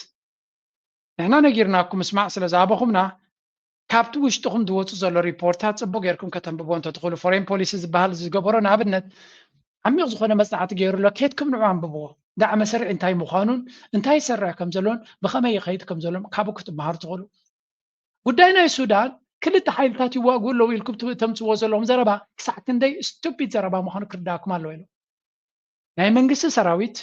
ንሕና ነጊርናኩም ምስማዕ ስለ ዝኣበኹምና ካብቲ ውሽጥኹም ዝወፁ ዘሎ ሪፖርታት ፅቡቅ ጌርኩም ከተንብቦ እንተትኽእሉ፣ ፎሬን ፖሊሲ ዝበሃል ዝገበሮ ንኣብነት ዓሚቕ ዝኾነ መፅናዕቲ ገይሩ ኣሎ። ከየትኩም ንዑ ኣንብብዎ። ዳዕመ ሰሪዕ እንታይ ምዃኑን እንታይ ይሰርሕ ከም ዘሎን ብኸመይ ይኸይድ ከም ዘሎን ካብኡ ክትመሃሩ ትኽእሉ። ጉዳይ ናይ ሱዳን ክልተ ሓይልታት ይዋግኡ ኣለዉ ኢልኩም ተምፅዎ ዘለኹም ዘረባ ክሳዕ ክንደይ ስቱፒድ ዘረባ ምዃኑ ክርዳእኩም ኣለዎ ኢሉ። ናይ መንግስቲ ሰራዊት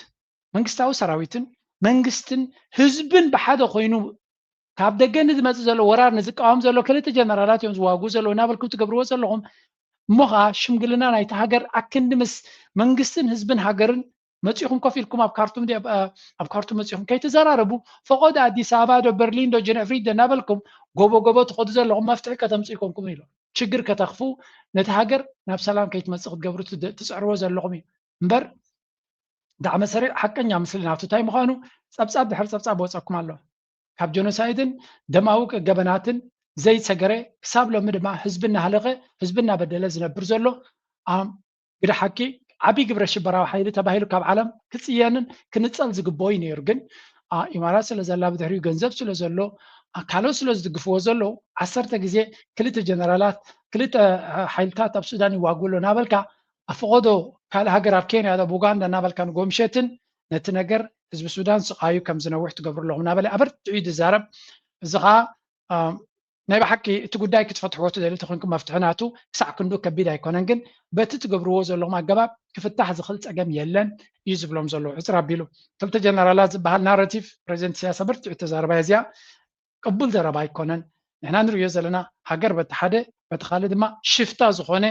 መንግስታዊ ሰራዊትን መንግስትን ህዝብን ብሓደ ኮይኑ ካብ ደገ ንዝመፅእ ዘሎ ወራር ንዝቃወም ዘሎ ክልተ ጀነራላት እዮም ዝዋግኡ ዘለዉ እናበልኩም ትገብርዎ ዘለኹም። እሞ ከዓ ሽምግልና ናይቲ ሃገር ኣክንዲ ምስ መንግስትን ህዝብን ሃገርን መፂኹም ኮፍ ኢልኩም ኣብ ካርቱም ኣብ ካርቱም መፂኹም ከይተዘራረቡ ፈቆዶ ኣዲስ ኣበባ ዶ በርሊን ዶ ጀነፍሪድ ዶ እናበልኩም ጎቦ ጎቦ ትኸዱ ዘለኹም መፍትሒ ከተምፅኡ ይኮንኩም ኢሉ ችግር ከተኽፉ ነቲ ሃገር ናብ ሰላም ከይትመፅእ ክትገብሩ ትፅዕርዎ ዘለኹም እዩ እምበር ዳዕመ ሰሪዕ ሓቀኛ ምስሊ ናቱ እንታይ ምዃኑ ፀብፃብ ድሕሪ ፀብፃብ ወፀኩም ኣሎ። ካብ ጀኖሳይድን ደማዊ ገበናትን ዘይሰገረ ክሳብ ሎሚ ድማ ህዝቢ እናሃለኸ ህዝቢ እናበደለ ዝነብር ዘሎ ግደ ሓቂ ዓብዪ ግብረ ሽበራዊ ሓይሊ ተባሂሉ ካብ ዓለም ክፅየንን ክንፀል ዝግበኦ እዩ ነይሩ። ግን ኢማራት ስለ ዘላ ብድሕሪኡ ገንዘብ ስለ ዘሎ ካልኦት ስለ ዝድግፍዎ ዘለዉ ዓሰርተ ግዜ ክልተ ጀነራላት ክልተ ሓይልታት ኣብ ሱዳን ይዋግኡ ኣሎ እናበልካ ኣብ ፈቐዶ ካልእ ሃገር ኣብ ኬንያ ኣብ ኡጋንዳ እናበልካ ንጎምሸትን ነቲ ነገር ህዝቢ ሱዳን ስቓዩ ከም ዝነውሕ ትገብሩ ኣለኹም እናበለ ኣበርቲዑ እዩ ዝዛረብ። እዚ ከዓ ናይ ብሓቂ እቲ ጉዳይ ክትፈትሕዎ ትደልዩ ተኮንኩም መፍትሒ ናቱ ክሳዕ ክንዱ ከቢድ ኣይኮነን፣ ግን በቲ ትገብርዎ ዘለኹም ኣገባብ ክፍታሕ ዝኽእል ፀገም የለን እዩ ዝብሎም ዘለዉ ዕፅር ኣቢሉ። ክልተ ጀነራላት ዝበሃል ናረቲቭ ፕሬዚደንት ኢሳያስ ኣበርቲዑ ተዛረባ እዚኣ ቅቡል ዘረባ ኣይኮነን። ንሕና ንርእዮ ዘለና ሃገር በቲ ሓደ በቲ ካልእ ድማ ሽፍታ ዝኾነ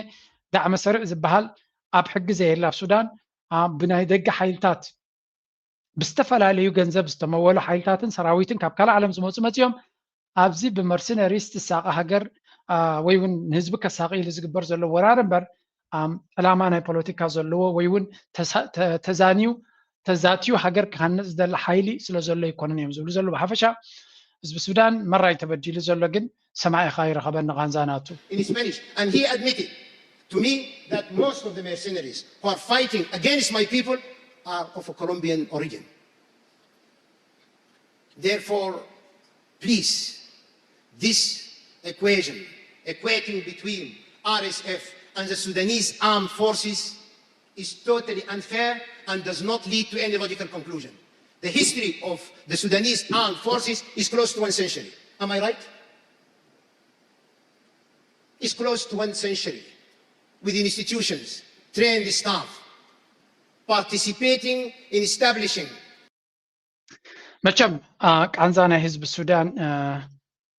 ዳዕመ ሰሪዕ ዝበሃል ኣብ ሕጊ ዘየለ ኣብ ሱዳን ብናይ ደገ ሓይልታት ብዝተፈላለዩ ገንዘብ ዝተመወሉ ሓይልታትን ሰራዊትን ካብ ካልእ ዓለም ዝመፁ መፂኦም ኣብዚ ብመርሲነሪስ ትሳቐ ሃገር ወይ እውን ንህዝቢ ከሳቒ ኢሉ ዝግበር ዘሎ ወራር እምበር ዕላማ ናይ ፖለቲካ ዘለዎ ወይ እውን ተዛንዩ ተዛትዩ ሃገር ክሃንፅ ዝደሊ ሓይሊ ስለ ዘሎ ኣይኮነን እዮም ዝብሉ ዘለዉ። ብሓፈሻ ህዝቢ ሱዳን መራይ ተበዲሉ ዘሎ ግን ሰማዒኻ ይረኸበኒ ቃንዛ ናቱ። In Spanish, and he admitted to me that most of the mercenaries who are fighting against my people are of a Colombian origin. Therefore, please, this equation, equating between R S F and the Sudanese armed forces, is totally unfair and does not lead to any logical conclusion. The history of the Sudanese armed forces is close to one century. Am I right? It's close to one century with institutions, trained staff, participating in establishing መቸም ቃንዛ ናይ ህዝቢ ሱዳን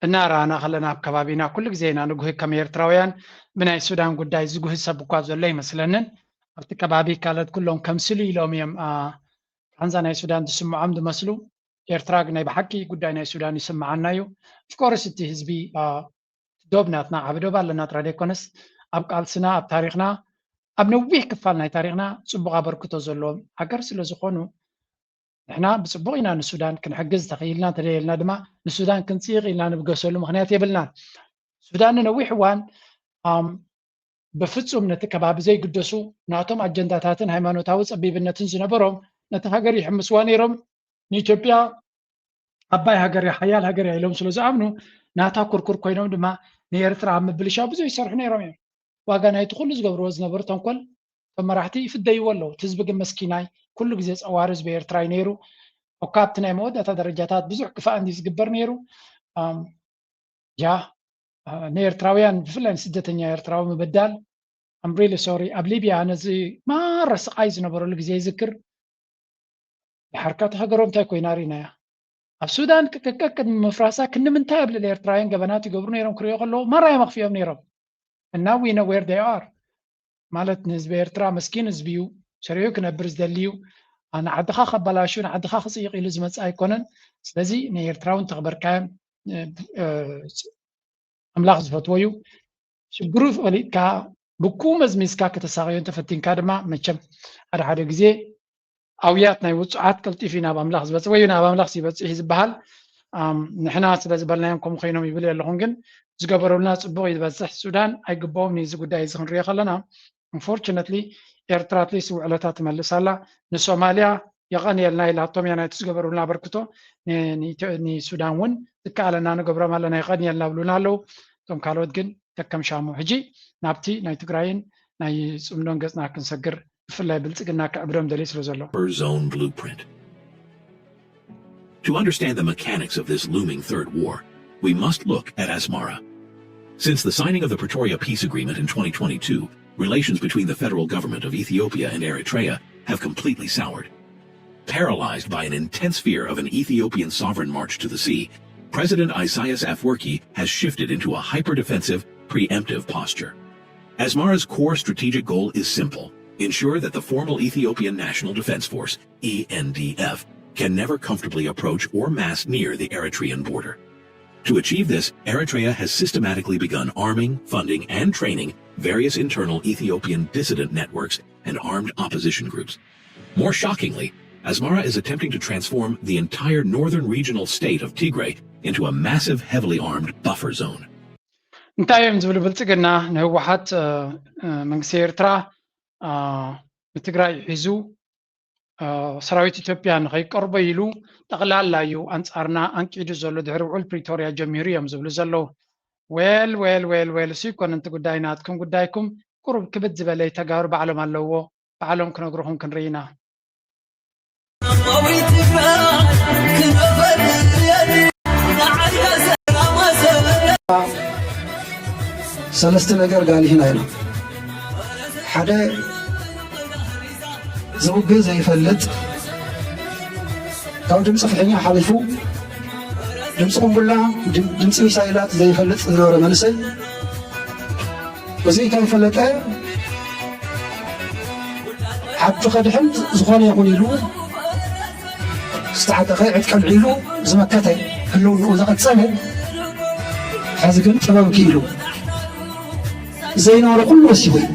እናረኣና ከለና ኣብ ከባቢና ኩሉ ግዜ ኢና ንጉሂ ከም ኤርትራውያን ብናይ ሱዳን ጉዳይ ዝጉሂ ሰብ እኳ ዘሎ ይመስለንን ኣብቲ ከባቢ ካልኦት ኩሎም ከምስሉ ኢሎም እዮም ቃንዛ ናይ ሱዳን ዝስምዖም ዝመስሉ ኤርትራ ናይ ብሓቂ ጉዳይ ናይ ሱዳን ይስምዓና እዩ ኦፍኮርስ እቲ ህዝቢ ዶብ ናትና ዓቢ ዶብ ኣለና ጥራይ ዘይኮነስ ኣብ ቃልስና ኣብ ታሪኽና ኣብ ነዊሕ ክፋል ናይ ታሪኽና ጽቡቕ ኣበርክቶ ዘለዎም ሃገር ስለ ዝኾኑ ንሕና ብጽቡቕ ኢና ንሱዳን ክንሕግዝ ተኽኢልና እንተደየልና ድማ ንሱዳን ክንጽይቕ ኢልና ንብገሰሉ ምኽንያት የብልናን። ሱዳን ንነዊሕ እዋን ብፍጹም ነቲ ከባቢ ዘይግደሱ ናቶም ኣጀንዳታትን ሃይማኖታዊ ጸቢብነትን ዝነበሮም ነቲ ሃገር ይሕምስዋ ነይሮም። ንኢትዮጵያ ዓባይ ሃገር እያ ሓያል ሃገር እያ ኢሎም ስለ ዝኣምኑ ናታ ኩርኩር ኮይኖም ድማ ንኤርትራ ኣብ ምብልሻው ብዙሕ ይሰርሑ ነይሮም እዮም። ዋጋ ናይቲ ኩሉ ዝገብርዎ ዝነበሩ ተንኮል እቶም መራሕቲ ይፍደይዎ ኣለዉ። እቲ ህዝቢ ግን መስኪናይ ኩሉ ግዜ ጸዋሪ ህዝቢ ኤርትራ እዩ ነይሩ። እኳ ኣብቲ ናይ መወዳእታ ደረጃታት ብዙሕ ክፋእ እንዲ ዝግበር ነይሩ። ያ ንኤርትራውያን ብፍላይ ንስደተኛ ኤርትራዊ ምብዳል I'm really sorry ኣብ ሊብያ ነዚ ማራ ስቓይ ዝነበረሉ ግዜ ይዝክር። ድሓር ከ እታ ሃገሮም እንታይ ኮይና ርኢናያ? ኣብ ሱዳን ቅቅቅቅ ቅድሚ ምፍራሳ ክንዲ ምንታይ ኣብ ልዕሊ ኤርትራውያን ገበናት ይገብሩ ነይሮም ክርእዮ ከለዉ ማራ እዮም ኣኽፊኦም ነይሮም። And now we know where they are ማለት ንህዝቢ ኤርትራ መስኪን ህዝቢ እዩ ሰሪሑ ክነብር ዝደሊ እዩ ንዓድኻ ከባላሹ ንዓድኻ ክፅይቕ ኢሉ ዝመፅእ ኣይኮነን ስለዚ ንኤርትራውን ተኽበርካዮም ኣምላኽ ዝፈትዎ እዩ ሽግሩ ፈሊጥካ ብኩ መዝሚዝካ ከተሳቕዮ እንተፈቲንካ ድማ መቸም ሓደ ሓደ ግዜ ኣውያት ናይ ውፁዓት ቀልጢፉ ናብ ኣምላኽ ዝበፅሕ ወይ ናብ ኣምላኽ ይበፅሕ እዩ ዝበሃል ንሕና ስለ ዝበልናዮም ከምኡ ኮይኖም ይብል ኣለኹም ግን ዝገበሩልና ፅቡቕ ይበፅሕ ሱዳን ኣይግበኦም ንዚ ጉዳይ እዚ ክንሪኦ ከለና unfortunately ኤርትራ ኣትሊስት ውዕለታ ትመልስ ኣላ ንሶማልያ የቐንየልና ኢላቶም እያ ናይቲ ዝገበሩልና ኣበርክቶ። ን- ንኢትዮ- ንሱዳን እውን ዝከኣለና ንገብሮም ኣለና፣ የቐንየልና ብሉና ኣለዉ። እቶም ካልኦት ግን ተከምሻሙ። ሕጂ ናብቲ ናይ ትግራይን ናይ ጽምዶን ገጽና ክንሰግር፣ ብፍላይ ብልጽግና ክዕብዶም ደልዩ ስለ ዘሎ። Buffer zone blueprint. To understand the mechanics of this looming third war, we must look at Asmara. Since the signing of the Pretoria Peace Agreement in twenty twenty-two, relations between the federal government of Ethiopia and Eritrea have completely soured. Paralyzed by an intense fear of an Ethiopian sovereign march to the sea, President Isaias Afwerki has shifted into a hyper-defensive, preemptive posture. Asmara's core strategic goal is simple: ensure that the formal Ethiopian National Defense Force, E N D F, can never comfortably approach or mass near the Eritrean border. To achieve this, Eritrea has systematically begun arming, funding, and training various internal Ethiopian dissident networks and armed opposition groups. More shockingly, Asmara is attempting to transform the entire northern regional state of Tigray into a massive, heavily armed buffer zone. እንታይ እዮም ዝብሉ ብልጽግና ንህወሓት፣ እ፣ እ፣ መንግስቲ ኤርትራ፣ እ፣ ንትግራይ ሒዙ፣ እ፣ ሰራዊት ኢትዮጵያ ንኸይቀርቦ ኢሉ ጠቕላላ እዩ ኣንጻርና ኣንቂዱ ዘሎ ድሕሪ ውዕል ፕሪቶርያ ጀሚሩ እዮም ዝብሉ ዘለዉ። ዌል ዌል ዌል ዌል እሱ ይኮን እንቲ ጉዳይ ናትኩም ጉዳይኩም ቁሩብ ክብድ ዝበለ ተጋሩ ባዕሎም ኣለዎ፣ ባዕሎም ክነግሩኹም ክንርኢ ኢና። ሰለስተ ነገር ጋሊህና ኢና። ሓደ ዝውግእ ዘይፈልጥ፣ ካብ ድምፂ ፍሕኛ ሓሊፉ ድምፂ ቁምቡላ፣ ድምፂ ሚሳይላት ዘይፈልጥ ዝነበረ መንእሰይ፣ እዚ ከይፈለጠ ሓቂ ከድሕን ዝኾነ ይኹን ኢሉ ዝተዓጠቐ ዕጥቂ ኣልዒሉ ዝመከተ ህልውንኡ ዘቐጸለ፣ ሕዚ ግን ጥበብ ክኢሉ ዘይነበረ ኩሉ ወሲኹ እዩ።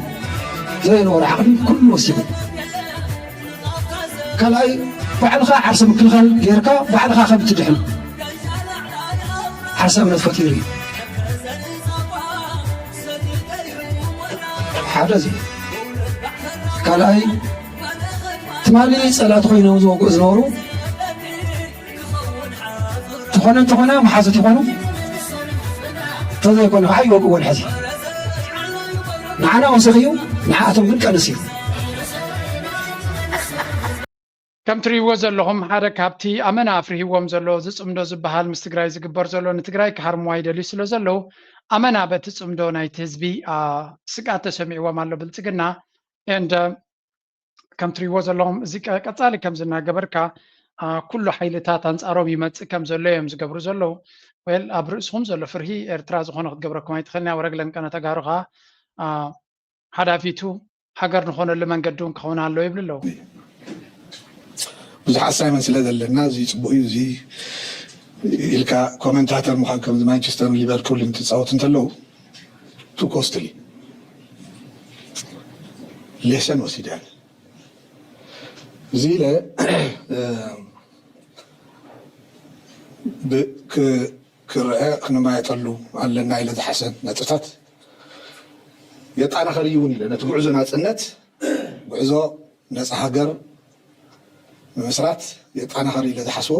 ዘይነበረ ዓቕሚ ኩሉ ወሲኹ። ካልኣይ ባዕልኻ ዓርሰ ምክልኻል ጌርካ ባዕልኻ ከም እትድሕን ዓርሰ እምነት ፈጢሩ እዩ። ሓደ እዚ። ካልኣይ ትማሊ ጸላእቲ ኮይኖም ዝወግኡ ዝነበሩ ተኾነ እንተኾነ መሓዙት ይኾኑ፣ እንተዘይኮነ ከዓ ይወግእዎን ሕዚ ንዓና ወሲኽ እዩ፣ ንዓኣቶም ግን ቀንስ እዩ። ከም ትርእይዎ ዘለኹም ሓደ ካብቲ ኣመና ኣፍሪህዎም ዘሎ እዚ ጽምዶ ዝበሃል ምስ ትግራይ ዝግበር ዘሎ ንትግራይ ክሃርምዋ ይደልዩ ስለ ዘለዉ ኣመና በቲ ጽምዶ ናይቲ ህዝቢ፣ አ፣ ስግኣት ተሰሚዕዎም ኣሎ ብልጽግና። And፣ እ፣ ከም ትርእይዎ ዘለኹም እዚ ቀ-፣ ቀጻሊ ከምዚ እናገበርካ፣ አ፣ ኩሉ ሓይልታት ኣንጻሮም ይመጽእ ከም ዘሎ እዮም ዝገብሩ ዘለዉ። ዌል ኣብ ርእስኹም ዘሎ ፍርሂ ኤርትራ ዝኾነ ክትገብረኩም ኣይትኽእልን እያ። ወረግ ለንቀነ ተጋሩ ኸኣ፣ አ፣ ሓዳፊቱ ሃገር ንኾነሉ መንገዲ እውን ክኸውን ኣለዎ ይብሉ ኣለዉ። ብዙሕ ኣሳይመንት ስለ ዘለና እዚ ፅቡቅ እዩ እዚ ኢልካ ኮመንታተር ምዃን ከምዚ ማንቸስተርን ሊቨርፑልን ትፃወት እንተለዉ ቱ ኮስትሊ ሌሰን ወሲደ እዚ ኢለ ብ- ክ- ክረአ ክንማየጠሉ ኣለና ኢለ ዝሓሰብ ነጥብታት የጣናኸር እዩ እውን ኢለ ነቲ ጉዕዞ ናፅነት ጉዕዞ ነፃ ሃገር ንምስራት የጣናኸር ኢለ ዝሓስቦ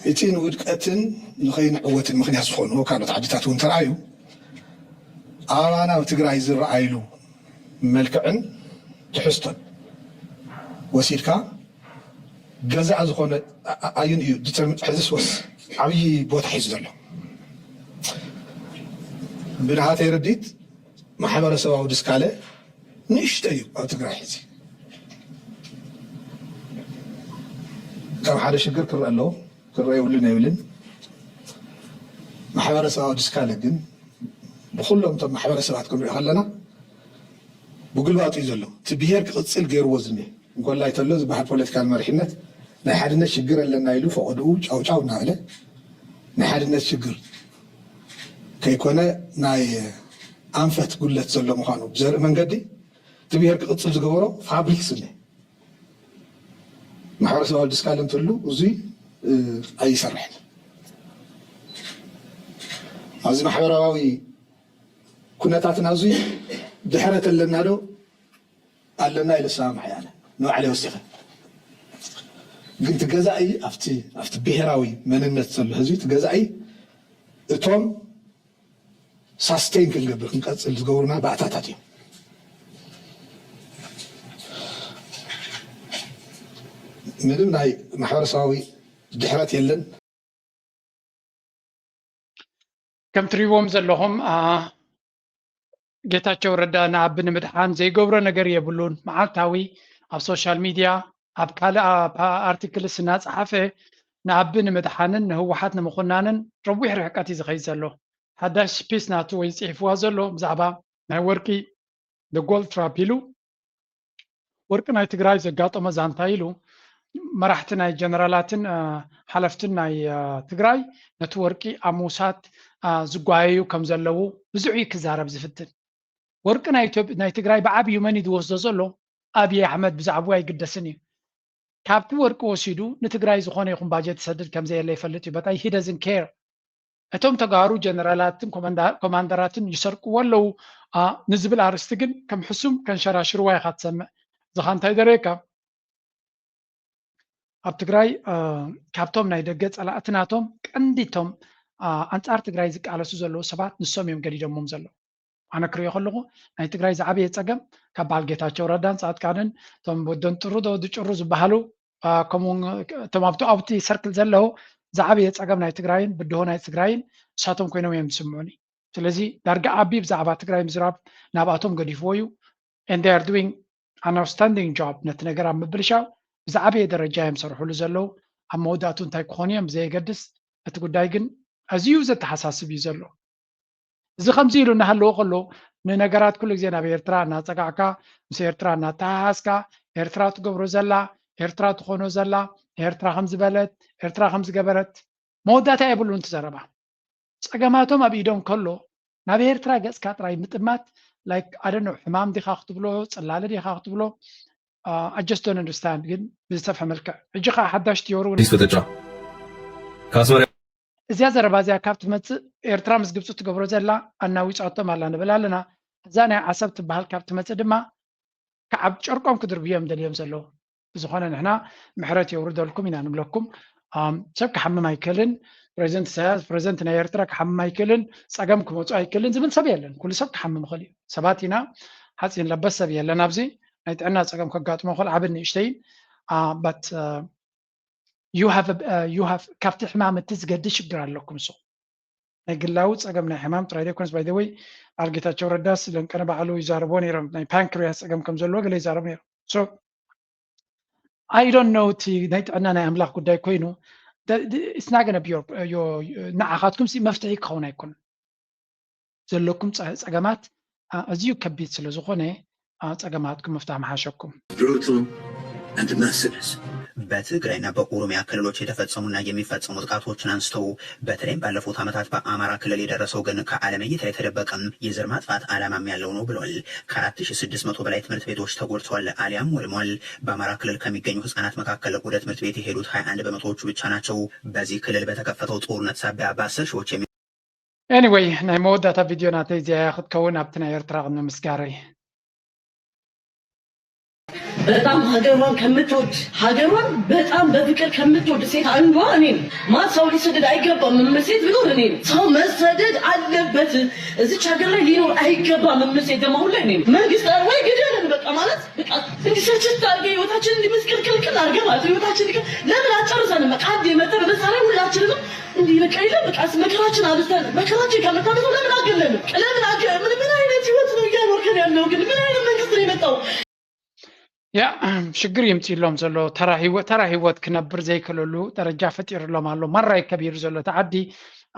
እቲ ንውድቀትን ንኸይንዕወትን ምኽንያት ዝኾኑ ካልኦት ዓድታት እውን ተረኣዩ ኣባና ኣብ ትግራይ ዝረኣይሉ መልክዕን ትሕዝቶን ወሲድካ ገዛእ ዝኾነ ኣዩን እዩ ዲተርሚን ሕዝስ ወስ ዓብዪ ቦታ ሒዙ ዘሎ ብናሃተይ ርዲት ማሕበረሰባዊ ድስካለ ንእሽቶ እዩ ኣብ ትግራይ ሕዚ ከም ሓደ ሽግር ክረአ ኣለዎ ክረአ የብሉን ኣይብልን ማሕበረሰባዊ ድስካለ ግን ብኩሎም እቶም ማሕበረሰባት ክንሪኦ ከለና ብግልባጡ እዩ ዘሎ እቲ ብሄር ክቕፅል ገይርዎ ዝኒ እንኮላይ ተሎ ዝበሃል ፖለቲካል መሪሕነት ናይ ሓድነት ሽግር ኣለና ኢሉ ፈቐድኡ ጫውጫው እናበለ ናይ ሓድነት ሽግር ከይኮነ ናይ ኣንፈት ጉለት ዘሎ ምዃኑ ብዘርኢ መንገዲ እቲ ብሄር ክቕፅል ዝገበሮ ፋብሪክስ እኒ ማሕበረሰባዊ ድስካለ እንትህሉ እዙይ ኣይሰርሕን ኣብዚ ማሕበራዊ ኩነታትና እዙይ ድሕረት ኣለና ዶ ኣለና ኢለ ሰማማዕ እየ ኣነ ንባዕለይ ወሲኸ ግን እቲ ገዛኢ ኣብቲ ኣብቲ ብሄራዊ መንነት ዘሎ ህዝቢ እቲ ገዛኢ እቶም ሳስቴን ክንገብር ክንቀፅል ዝገብሩና ባእታታት እዮም። ምንም ናይ ማሕበረሰባዊ ድሕረት የለን። ከም ትሪእዎም ዘለኹም ጌታቸው ረዳ ንኣቢ ንምድሓን ዘይገብሮ ነገር የብሉን። መዓልታዊ ኣብ ሶሻል ሚድያ ኣብ ካልእ ኣርቲክልስ እናፀሓፈ ንኣቢ ንምድሓንን ንህወሓት ንምኹናንን ረዊሕ ርሕቀት እዩ ዝኸይድ ዘሎ። ሓዳሽ ፒስ ናቱ ወይ ፅሒፍዋ ዘሎ ብዛዕባ ናይ ወርቂ ጎልድ ትራፕ ኢሉ ወርቂ ናይ ትግራይ ዘጋጠሞ ዛንታ ኢሉ መራሕቲ ናይ ጀነራላትን ሓለፍትን ናይ ትግራይ ነቲ ወርቂ ኣብ ምውሳድ ዝጓየዩ ከም ዘለዉ ብዙሕ እዩ ክዛረብ ዝፍትን። ወርቂ ናይ ትግራይ ብዓብዩ መን እዩ ዝወስዶ ዘሎ? ኣብይ ኣሕመድ ብዛዕባኡ ኣይግደስን እዩ። ካብቲ ወርቂ ወሲዱ ንትግራይ ዝኾነ ይኹን ባጀት ይሰድድ ከም ዘየለ ይፈልጥ እዩ። በጣይ he doesn't care። እቶም ተጋሩ ጀነራላትን ኮማንደራትን ይሰርቅዎ ኣለዉ ንዝብል ኣርእስቲ ግን ከም ሕሱም ከንሸራሽርዋ ኢኻ ትሰምዕ። ዝኻ እንታይ ደረየካ? ኣብ ትግራይ ካብቶም ናይ ደገ ፀላእቲ ናቶም ቀንዲቶም ኣንፃር ትግራይ ዝቃለሱ ዘለዉ ሰባት ንሶም እዮም ገዲዶሞም ዘለዉ። ኣነ ክሪኦ ከለኹ ናይ ትግራይ ዝዓበየ ፀገም ካብ በዓል ጌታቸው ረዳን ፃድቃንን እቶም ወደን ጥሩ ዶ ድጭሩ ዝበሃሉ ከምኡ እቶም ኣብቲ ኣብቲ ሰርክል ዘለዉ ዝዓበየ ፀገም ናይ ትግራይን ብድሆ ናይ ትግራይን እሳቶም ኮይኖም እዮም ዝስምዑኒ። ስለዚ ዳርጋ ኣቢ ብዛዕባ ትግራይ ምዝራብ ናብኣቶም ገዲፍዎ እዩ። And they are doing an outstanding job። ነቲ ነገር ኣብ ምብልሻው ብዝዓበየ ደረጃ እዮም ሰርሕሉ ዘለዉ። ኣብ መወዳእቱ እንታይ ክኾኑ እዮም ብዘየገድስ እቲ ጉዳይ ግን ኣዝዩ ዘተሓሳስብ እዩ ዘሎ። እዚ ከምዚ ኢሉ እናሃለዎ ከሎ ንነገራት ኩሉ ግዜ ናብ ኤርትራ እናፀጋዕካ ምስ ኤርትራ እናተሓሓዝካ ኤርትራ ትገብሮ ዘላ ኤርትራ ትኾኖ ዘላ ኤርትራ ከምዝበለት ኤርትራ ከምዝገበረት መወዳእታ የብሉን እቲ ዘረባ። ፀገማቶም ኣብ ኢዶም ከሎ ናብ ኤርትራ ገፅካ ጥራይ ምጥማት like ኣደኖ ሕማም ዲኻ ክትብሎ ፅላለ ዲኻ ክትብሎ I just don't understand። ግን ብዝሰፍሐ መልክዕ ሕጂ ከዓ ሓዳሽ ቲዮሪ እውን ዲስ ፍጥጫ ከኣስመራ እዚኣ ዘረባ እዚኣ ካብ ትመፅእ ኤርትራ ምስ ግብፂ ትገብሮ ዘላ ኣናዊፃቶም ኣላ ንብል ኣለና። እዛ ናይ ዓሰብ ትበሃል ካብ ትመፅእ ድማ ከዓብ ጨርቆም ክድርብዮም ደልዮም ዘለዉ። ብዝኾነ ንሕና ምሕረት የውርደልኩም ኢና ንብለኩም። ሰብ ክሓምም ኣይክእልን። ፕሬዚደንት ኢሳያስ ፕሬዚደንት ናይ ኤርትራ ክሓምም ኣይክእልን። ፀገም ክመፁ ኣይክእልን ዝብል ሰብ የለን። ኩሉ ሰብ ክሓምም ይኽእል እዩ። ሰባት ኢና፣ ሓፂን ለበስ ሰብ የለን ኣብዚ። ናይ ጥዕና ፀገም ከጋጥሞ ይኽእል ዓብን ንእሽተይን። But you have you have ካብቲ ሕማም እቲ ዝገድድ ሽግር ኣለኩም ንስኹም። ናይ ግላዊ ፀገም ናይ ሕማም ጥራይ ዘይኮነስ by the way በዓል ጌታቸው ረዳስ ለንቀነ ባዕሉ ይዛረብዎ ነይሮም ናይ ፓንክሪያስ ፀገም ከም ዘለዎ ገለ ይዛረቡ ነይሮም። So I don't know እቲ ናይ ጥዕና ናይ ኣምላኽ ጉዳይ ኮይኑ it's not gonna be ንዓኻትኩም ሲ መፍትሒ ክኸውን ኣይኮነን። ዘለኩም ፀገማት ኣዝዩ ከቢድ ስለ ዝኾነ ፀገማትኩም ምፍታሕ ምሓሸኩም። Brutal and merciless። በትግራይና በኦሮሚያ ክልሎች የተፈጸሙና የሚፈጸሙ ጥቃቶችን አንስተው በተለይም ባለፉት ዓመታት በአማራ ክልል የደረሰው ግን ከዓለም እይታ የተደበቀም የዘር ማጥፋት ዓላማም ያለው ነው ብለዋል። ከአራት ሺህ ስድስት መቶ በላይ ትምህርት ቤቶች ተጎድተዋል አሊያም ወድመዋል። በአማራ ክልል ከሚገኙ ህጻናት መካከል ወደ ትምህርት ቤት የሄዱት ሃያ አንድ በመቶዎቹ ብቻ ናቸው። በዚህ ክልል በተከፈተው ጦርነት ሳቢያ በአስር ሺዎች የሚ Anyway ናይ መወዳእታ ቪድዮ ናተይ እዚኣ እያ ክትከውን። ኣብቲ ናይ ኤርትራ ቅድሚ ምስጋረይ በጣም ሀገሯን ከምትወድ ሀገሯን በጣም በፍቅር ከምትወድ ሴት አንዷ እኔ ነኝ። ማን ሰው ሊሰደድ አይገባም የምል ሴት ብኖር እኔ ነኝ። ሰው መሰደድ አለበት እዚች ሀገር ላይ ሊኖር አይገባም የምል ሴት ደግሞ አሁን ላይ እኔ ነኝ። መንግስት ኧረ ወይ ግደለን በቃ ማለት በቃ እንዲህ ስልችት አድርገህ ህይወታችንን እንዲህ ምስቅልቅልቅል አድርገህ ማለት ነው። ህይወታችን እንዲህ ለምን አትጨርሰንም? በቃ አንዴ መተህ በመሳሪያ ሁላችንንም እንዲህ በቃ የለም በቃ መከራችን አብዝተን መከራችን ከመታበሱ ለምን አገለልን? ለምን አገ ምን ምን አይነት ህይወት ነው እያኖርከን ያለው ግን? ምን አይነት መንግስት ነው የመጣው? ያ ሽግር ይምፅሎም ዘሎ ተራ ህይወት ተራ ህይወት ክነብር ዘይክእለሉ ደረጃ ፈጢርሎም ኣሎ። ማራይ ከቢሩ ዘሎ እቲ ዓዲ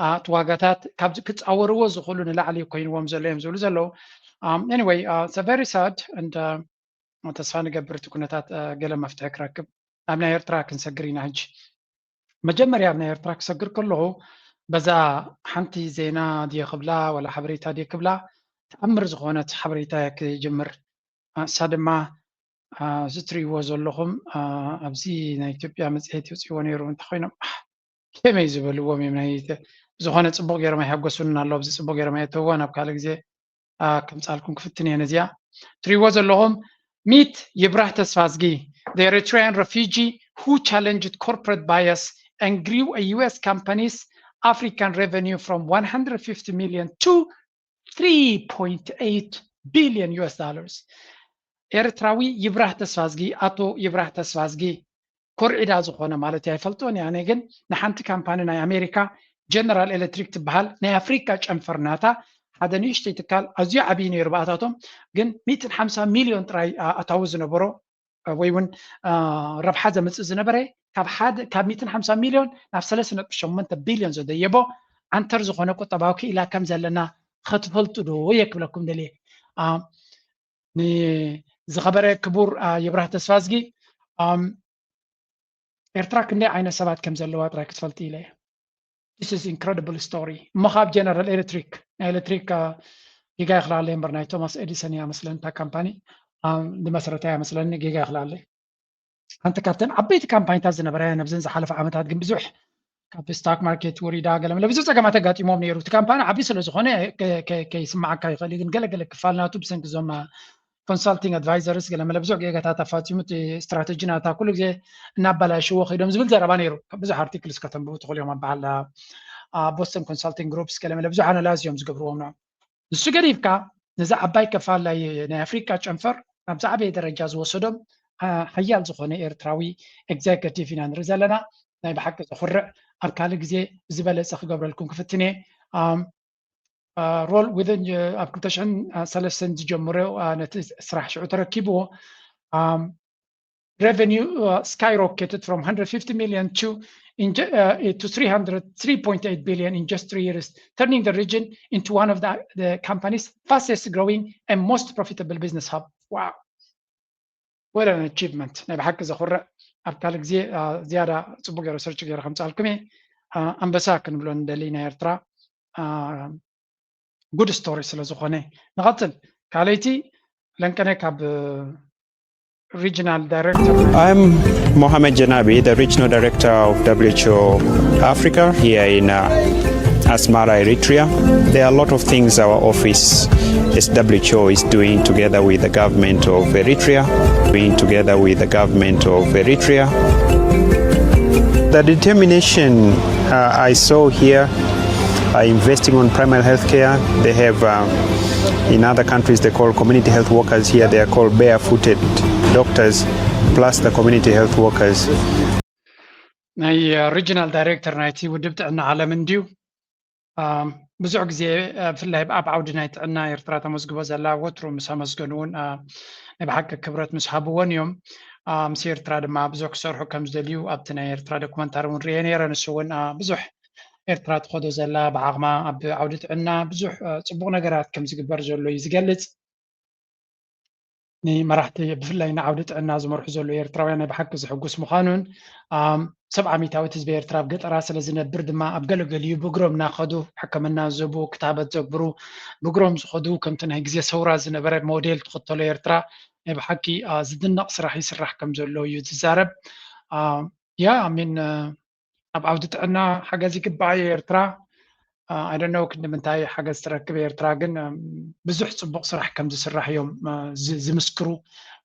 እቲ ዋጋታት ካብ ክፃወርዎ ዝኽእሉ ንላዕሊ ኮይንዎም ዘሎ እዮም ዝብሉ ዘለዉ። Anyway very sad and ተስፋ ንገብር እቲ ኩነታት ገለ መፍትሒ ክረክብ። ናብ ናይ ኤርትራ ክንሰግር ኢና ሕጂ። መጀመርያ ኣብ ናይ ኤርትራ ክሰግር ከለኹ በዛ ሓንቲ ዜና ድየ ክብላ ወላ ሓበሬታ ድየ ክብላ ተኣምር ዝኾነት ሓበሬታ እየ ክጅምር። እሳ ድማ እዚ ትርእይዎ ዘለኹም ኣብዚ ናይ ኢትዮጵያ መፅሄት ይውፅእዎ ነይሩ እንተኾይኖም ከመይ ዝበልዎም እዮም ናይ ዝኾነ ፅቡቕ ገይሮም ኣይሓጎሱንን ኣለዉ። ኣብዚ ፅቡቕ ገይሮም ኣየተውዋ ናብ ካልእ ግዜ ከምፃልኩም ክፍትን እየ ነዚኣ ትሪእዎ ዘለኹም ሚት ይብራህ ተስፋዝጊ the Eritrean refugee who challenged corporate bias and grew a U S company's African revenue from one hundred fifty million to three point eight billion U S dollars. ኤርትራዊ ይብራህ ተስፋዝጊ፣ ኣቶ ይብራህ ተስፋዝጊ፣ ኮርዒዳ ዝኾነ ማለት ኣይፈልጦን እየ። ኣነ ግን ንሓንቲ ካምፓኒ ናይ ኣሜሪካ፣ ጀነራል ኤሌክትሪክ ትበሃል፣ ናይ ኣፍሪካ ጨንፈር ናታ ሓደ ንእሽተይ ትካል፣ ኣዝዩ ዓብዪ ነይሩ ብኣታቶም፣ ግን ሚእትን ሓምሳ ሚልዮን ጥራይ ኣታዊ ዝነበሮ ወይ እውን ረብሓ ዘምፅእ ዝነበረ፣ ካብ ሓደ ካብ ሚእትን ሓምሳ ሚልዮን ናብ ሰለስተ ነጥቢ ሸሞንተ ቢልዮን ዘደየቦ ዓንተር ዝኾነ ቁጠባዊ ክኢላ ከም ዘለና ክትፈልጡ ዶ እየ ክብለኩም ደልየ። ንዝኸበረ ክቡር ይብራህ ተስፋዝጊ፣ ኤርትራ ክንደይ ዓይነት ሰባት ከም ዘለዋ ጥራይ ክትፈልጡ ኢለ እየ። This is incredible story። እሞ ካብ ጀነራል ኤሌክትሪክ፣ ናይ ኤሌክትሪክ ጌጋ ይኽላለይ እምበር ናይ ቶማስ ኤዲሰን እያ መስለኒ እታ ካምፓኒ ዝመሰረታ እያ መስለኒ፣ ጌጋ ይኽላለይ። ሓንቲ ካብተን ዓበይቲ ካምፓኒታት ዝነበረ እያ። ነብዘን ዝሓለፈ ዓመታት ግን ብዙሕ ካብ ስታክ ማርኬት ወሪዳ ገለመለ ብዙሕ ፀገማት ኣጋጢሞም ነይሩ። እቲ ካምፓኒ ዓብዪ ስለ ዝኾነ ከይስማዓካ ይኽእል እዩ፣ ግን ገለገለ ክፋል ናቱ ብሰንኪ እዞም ኮንሳልቲንግ ኣድቫይዘርስ ገለመለ ብዙሕ ጌጋታት ኣፋፂሙ፣ እቲ ስትራተጂ ናታ ኩሉ ግዜ እናበላሽዎ ከይዶም ዝብል ዘረባ ነይሩ። ብዙሕ ኣርቲክልስ ከተንብቡ ትኽእሉ እዮም። ኣብ በዓል ቦስተን ኮንሳልቲንግ ግሩፕስ ገለመለ ብዙሕ ኣናላይዝ እዮም ዝገብርዎም። ንሱ ገዲፍካ ነዚ ዓባይ ክፋል ናይ ኣፍሪካ ጨንፈር ኣብ ዝዓበየ ደረጃ ዝወሰዶም ሓያል ዝኾነ ኤርትራዊ ኤግዜክቲቭ ኢና ንርኢ ዘለና። ናይ ብሓቂ ዘኹርዕ፣ ኣብ ካልእ ግዜ ዝበለፀ ክገብረልኩም ክፍትን እየ። ሮል ዊዝን ኣብ ክልተ ሽሕን ሰለስተን ዝጀመረ ነቲ ስራሕ ሽዑ ተረኪብዎ። Revenue skyrocketed from one hundred fifty million to to three hundred three point eight billion in just three years, turning the region into one of the company's fastest growing and most profitable business hub. Wow. What an achievement. ናይ ብሓቂ ዘኹርዕ። ኣብ ካልእ ግዜ ዝያዳ ፅቡቅ ገይረ ሰርች ገይረ ከምፃልኩም እየ። ኣንበሳ ክንብሎ ንደሊ ናይ ኤርትራ ጉድ ስቶሪ ስለ ዝኾነ። ንቐፅል። ካልኣይቲ ለንቀነ ካብ regional director. I'm Mohamed Janabi, the regional director of W H O Africa here in uh, Asmara, Eritrea. There are a lot of things our office as W H O is doing together with the government of Eritrea, doing together with the government of Eritrea. The determination uh, I saw here are investing on primary health care. They have, um, in other countries, they call community health workers. Here, they are called barefooted doctors, plus the community health workers. ናይ regional director ናይቲ ውድብ ጥዕና ዓለም እንድዩ። ብዙሕ ግዜ ብፍላይ ኣብ ዓውዲ ናይ ጥዕና ኤርትራ ተመዝግቦ ዘላ ወትሩ ምስ ኣመስገኑ እውን ናይ ብሓቂ ክብረት ምስ ሃብዎን እዮም። ምስ ኤርትራ ድማ ብዙሕ ክሰርሑ ከም ዝደልዩ ኣብቲ ናይ ኤርትራ ዶኩመንታሪ እውን ርየ ነይረ። ንሱ እውን ብዙሕ ኤርትራ ትኸዶ ዘላ ብዓቕማ ኣብ ዓውዲ ጥዕና ብዙሕ ፅቡቕ ነገራት ከም ዝግበር ዘሎ እዩ ዝገልፅ። ንመራሕቲ ብፍላይ ንዓውዲ ጥዕና ዝመርሑ ዘለዉ ኤርትራውያን ናይ ብሓቂ ዘሕጉስ ምዃኑን ሰብዓ ሚእታዊት ህዝቢ ኤርትራ ኣብ ገጠራት ስለ ዝነብር ድማ ኣብ ገለገሊኡ ብእግሮም እናኸዱ ሕክምና ዝህቡ፣ ክታበት ዘግብሩ፣ ብእግሮም ዝኸዱ ከምቲ ናይ ግዜ ሰውራ ዝነበረ ሞዴል ትኽተሎ ኤርትራ ናይ ብሓቂ ዝድነቕ ስራሕ ይስራሕ ከም ዘሎ እዩ ዝዛረብ። ያ ሚን ኣብ ዓውዲ ጥዕና ሓገዝ ይግባኣ እዩ ኤርትራ። I don't know ክንዲ ምንታይ ሓገዝ ትረክብ ኤርትራ፣ ግን ብዙሕ ፅቡቕ ስራሕ ከም ዝስራሕ እዮም ዝምስክሩ።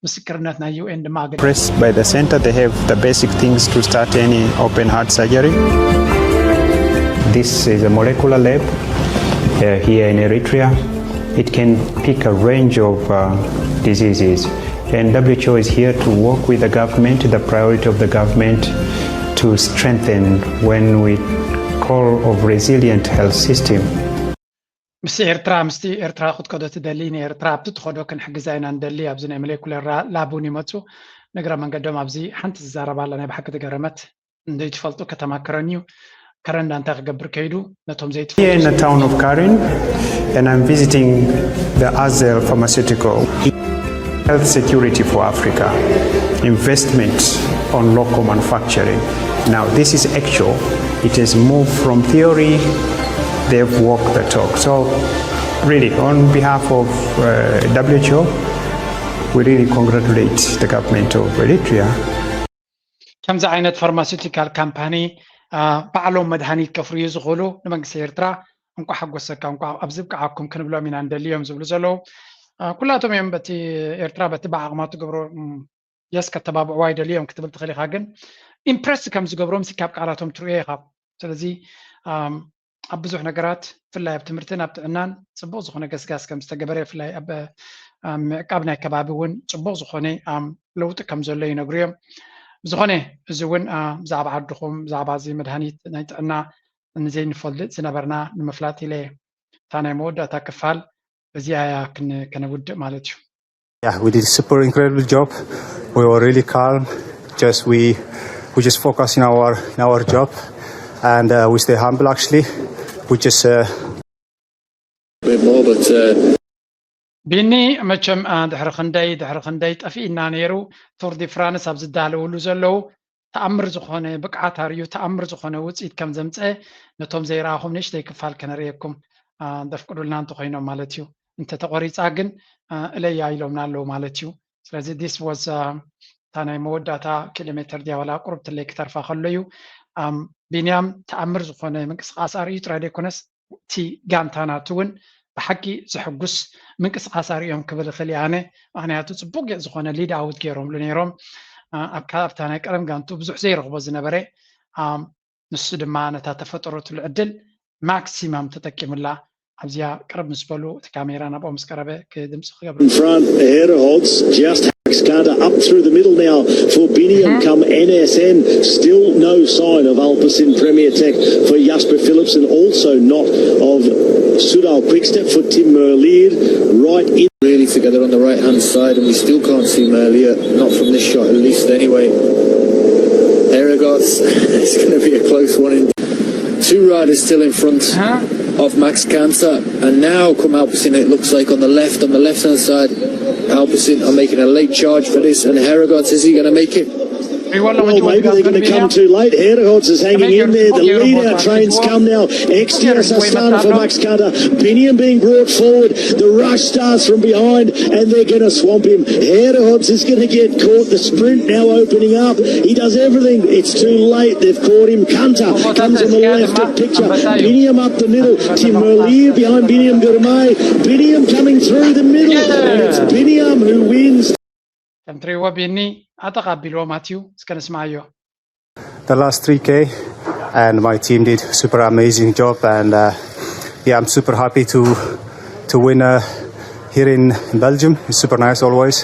ምስክርነት ናይ U N ድማ ኣገ Pressed by the center, they have the basic things to start any open heart surgery. This is a molecular lab uh, here in Eritrea. It can pick a range of uh, diseases. And W H O is here to work with the government, the priority of the government to strengthen when we call of resilient health system. ምስ ኤርትራ ምስቲ ኤርትራ ክትከዶ ትደሊ ንኤርትራ ኣብቲ ትኸዶ ክንሕግዛ ኢና ንደሊ። ኣብዚ ናይ ሞሌኩለር ላብ እውን ይመፁ። ንግረ መንገዶም ኣብዚ ሓንቲ ዝዛረባ ኣላ ናይ ብሓቂ ዝገረመት። እንደይትፈልጡ ከተማ ከረን እዩ። ከረን እንታይ ክገብር ከይዱ ነቶም ዘይትፈልጡ Here in the town of Karen, and I'm visiting the Azel Pharmaceutical. Health security for Africa, investment on local manufacturing. Now, this is actual. It has moved from theory, they've walked the talk. So, really, on behalf of uh, W H O, we really congratulate the government of Eritrea. ከምዚ ዓይነት ፋርማሲውቲካል ካምፓኒ ባዕሎም መድሃኒት ከፍርዩ ዝኽእሉ ንመንግስቲ ኤርትራ እንኳ ሓጎሰካ፣ እንኳ ኣብዚ ብቅዓኩም ክንብሎም ኢና ንደሊ እዮም ዝብሉ ዘለዉ። ኩላቶም እዮም በቲ ኤርትራ በቲ ብዓቕማ ትገብሮ የስ ከተባብዕዋ ይደልዮም ክትብል ትኽእል ኢኻ፣ ግን ኢምፕረስ ከም ዝገብሮም ሲ ካብ ቃላቶም ትርእዮ ኢኻ። ስለዚ ኣብ ብዙሕ ነገራት ብፍላይ ኣብ ትምህርትን ኣብ ጥዕናን ፅቡቕ ዝኾነ ገስጋስ ከም ዝተገበረ ብፍላይ ኣብ ምዕቃብ ናይ ከባቢ እውን ፅቡቕ ዝኾነ ለውጢ ከም ዘሎ ይነግሩ እዮም። ብዝኾነ እዚ እውን ብዛዕባ ዓድኹም ብዛዕባ እዚ መድሃኒት ናይ ጥዕና ንዘይንፈልጥ ዝነበርና ንምፍላጥ ኢለ እታ ናይ መወዳእታ ክፋል እዚኣ እያ ከነውድእ ማለት እዩ። Yeah, we did a super incredible job. We were really calm. Just we we just focus in our in our job, and uh, we stay humble. Actually, we just uh, bit more, but uh, ቢኒ መቸም ድሕሪ ክንደይ ድሕሪ ክንደይ ጠፊእና ነይሩ። ቱር ዲ ፍራንስ ኣብ ዝዳለውሉ ዘለዉ ተኣምር ዝኾነ ብቅዓት ኣርእዩ ተኣምር ዝኾነ ውፅኢት ከም ዘምፀ ነቶም ዘይረኣኹም ንእሽተይ ክፋል ከነርእየኩም ደፍቅዱልና እንተኮይኖም ማለት እዩ። እንተተቆሪፃ ግን እለያ ኢሎምና ኣለዉ ማለት እዩ። ስለዚ this was እታ ናይ መወዳእታ ኪሎ ሜትር ድያ ዋላ ቁሩብ ትለይ ክተርፋ ከሎ እዩ። ቢንያም ተኣምር ዝኾነ ምንቅስቃስ ኣርእዩ ጥራይ ዘይኮነስ እቲ ጋንታ ናቱ እውን ብሓቂ ዘሕጉስ ምንቅስቃስ ኣርእዮም ክብል እኽእል እየ ኣነ። ምክንያቱ ፅቡቅ ዝኮነ ሊድ ኣውት ገይሮምሉ ነይሮም። ኣብ ኣብታ ናይ ቀደም ጋንቱ ብዙሕ ዘይረኽቦ ዝነበረ ንሱ ድማ ነታ ተፈጠረትሉ ዕድል ማክሲማም ተጠቂሙላ። ኣብዚኣ ቅርብ ምስ በሉ እቲ ካሜራ ናብኦም ምስ ቀረበ ክድምፂ ክገብር In front, ahead of Holtz, just Max Carter up through the middle now for Biniam come N S N. Still no sign of Alpecin Premier Tech for Jasper Phillips and also not of Sudal Quickstep for Tim Merlier. Right in. Really together on the right hand side, and we still can't see Merlier, not from this shot at least anyway. Heregaard's, it's going to be a close one. In. Two riders still in front of Max Canter, and now come Alpecin, it looks like on the left, on the left hand side. Alpecin are making a late charge for this, and Heregaard's, is he going to make it? Well, maybe they're going to come too late. Heregaard's is hanging in there. The leader trains come now. X T S Astana for Max Carter. Biniam being brought forward. The rush starts from behind, and they're going to swamp him. Heregaard's is going to get caught. The sprint now opening up. He does everything. It's too late. They've caught him. Canter comes on the left of picture. Biniam up the middle. Tim Merlier behind Biniam Girmay. Biniam coming through the middle. And it's Biniam who wins. ከም ትሪእዎ ቢኒ ኣጠቓ ኣቢልዎ ማትዩ እስከ ንስማዓዮ። The last three K, and my team did super amazing job, and uh, yeah, I'm super happy to to win uh, here in Belgium. It's super nice always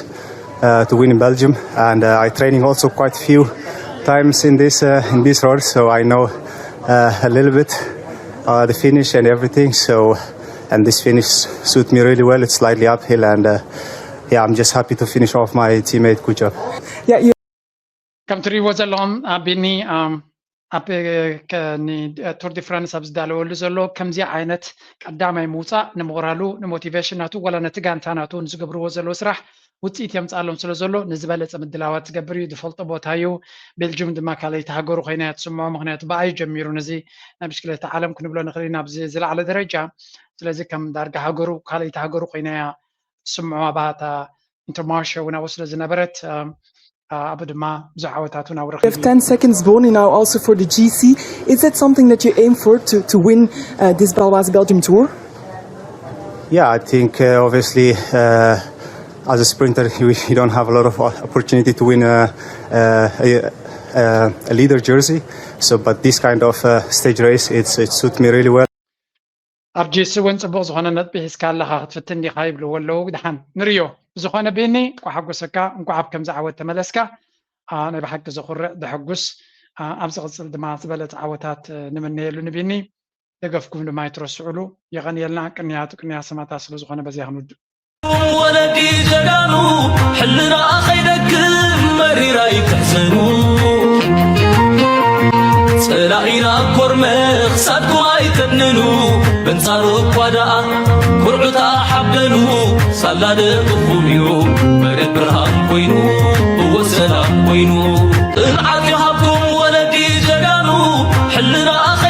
uh, to win in Belgium, and uh, I training also quite a few times in this uh, in this road, so I know uh, a little bit uh, the finish and everything. So, and this finish suit me really well. It's slightly uphill, and uh, yeah, I'm just happy to finish off my teammate. Good job. Yeah, you ከም ትሪእዎ ዘለኹም ቢኒ ኣብ ቱር ዲ ፍራንስ ኣብ ዝዳለወሉ ዘሎ ከምዚ ዓይነት ቀዳማይ ምውፃእ ንሞራሉ ንሞቲቬሽን ናቱ ዋላ ነቲ ጋንታ ናቱ ንዝገብርዎ ዘለዉ ስራሕ ውፅኢት የምፅኣሎም ስለ ዘሎ ንዝበለፀ ምድላዋት ዝገብር እዩ። ዝፈልጦ ቦታ እዩ። ቤልጅም ድማ ካልኣይቲ ሃገሩ ኮይና እያ ትስምዖ። ምክንያቱ ብኣይ ጀሚሩ ነዚ ናይ ብሽክሌታ ዓለም ክንብሎ ንክእል ኢና ኣብዚ ዝለዓለ ደረጃ። ስለዚ ከም ዳርጋ ሃገሩ ካልኣይቲ ሃገሩ ኮይና እያ ትስምዖ። ኣባታ ኢንተርማርሽ እውን ኣብኡ ስለ ዝነበረት ኣብኡ ድማ ብዙሕ ዓወታት እውን ኣብኡ You have ten seconds bone now also for the G C. Is that something that you aim for to, to win uh, this Baloise Belgium Tour? Yeah, I think uh, obviously uh, as a sprinter, you, you don't have a lot of opportunity to win a, a, a, a leader jersey. So, but this kind of uh, stage race, it's, it suits me really well. ኣብ ጂሲ እውን ፅቡቅ ዝኮነ ነጥቢ ሒዝካ ኣለካ ክትፍትን ዲካ ይብልዎ ኣለዉ። ድሓን ንርዮ ብዝኮነ ቢኒ እንኳ ሓጎሰካ እንኳ ኣብ ከምዚ ዓወት ተመለስካ። ናይ ብሓቂ ዘኩርዕ ዘሐጉስ። ኣብ ዝቅፅል ድማ ዝበለፀ ዓወታት ንምነየሉ ንቢኒ። ደገፍኩም ድማ ኣይትረስዕሉ። የቐንየልና። ቅንያቱ ቅንያ ሰማእታት ስለ ዝኾነ በዚያ ክንውድእ። ወለዲ ጀጋኑ ሕልና ከይደክም መሪራ ይትሕዘኑ። ጸላኢና ኮርመ ክሳድኩም ኣይተድንኑ። በንጻሩ እኳ ደኣ ኩርዑታ ሓብደኑ። ሳላ ደቅኹም እዩ መሬት ብርሃን ኮይኑ እወ ሰላም ኮይኑ። ጥንዓት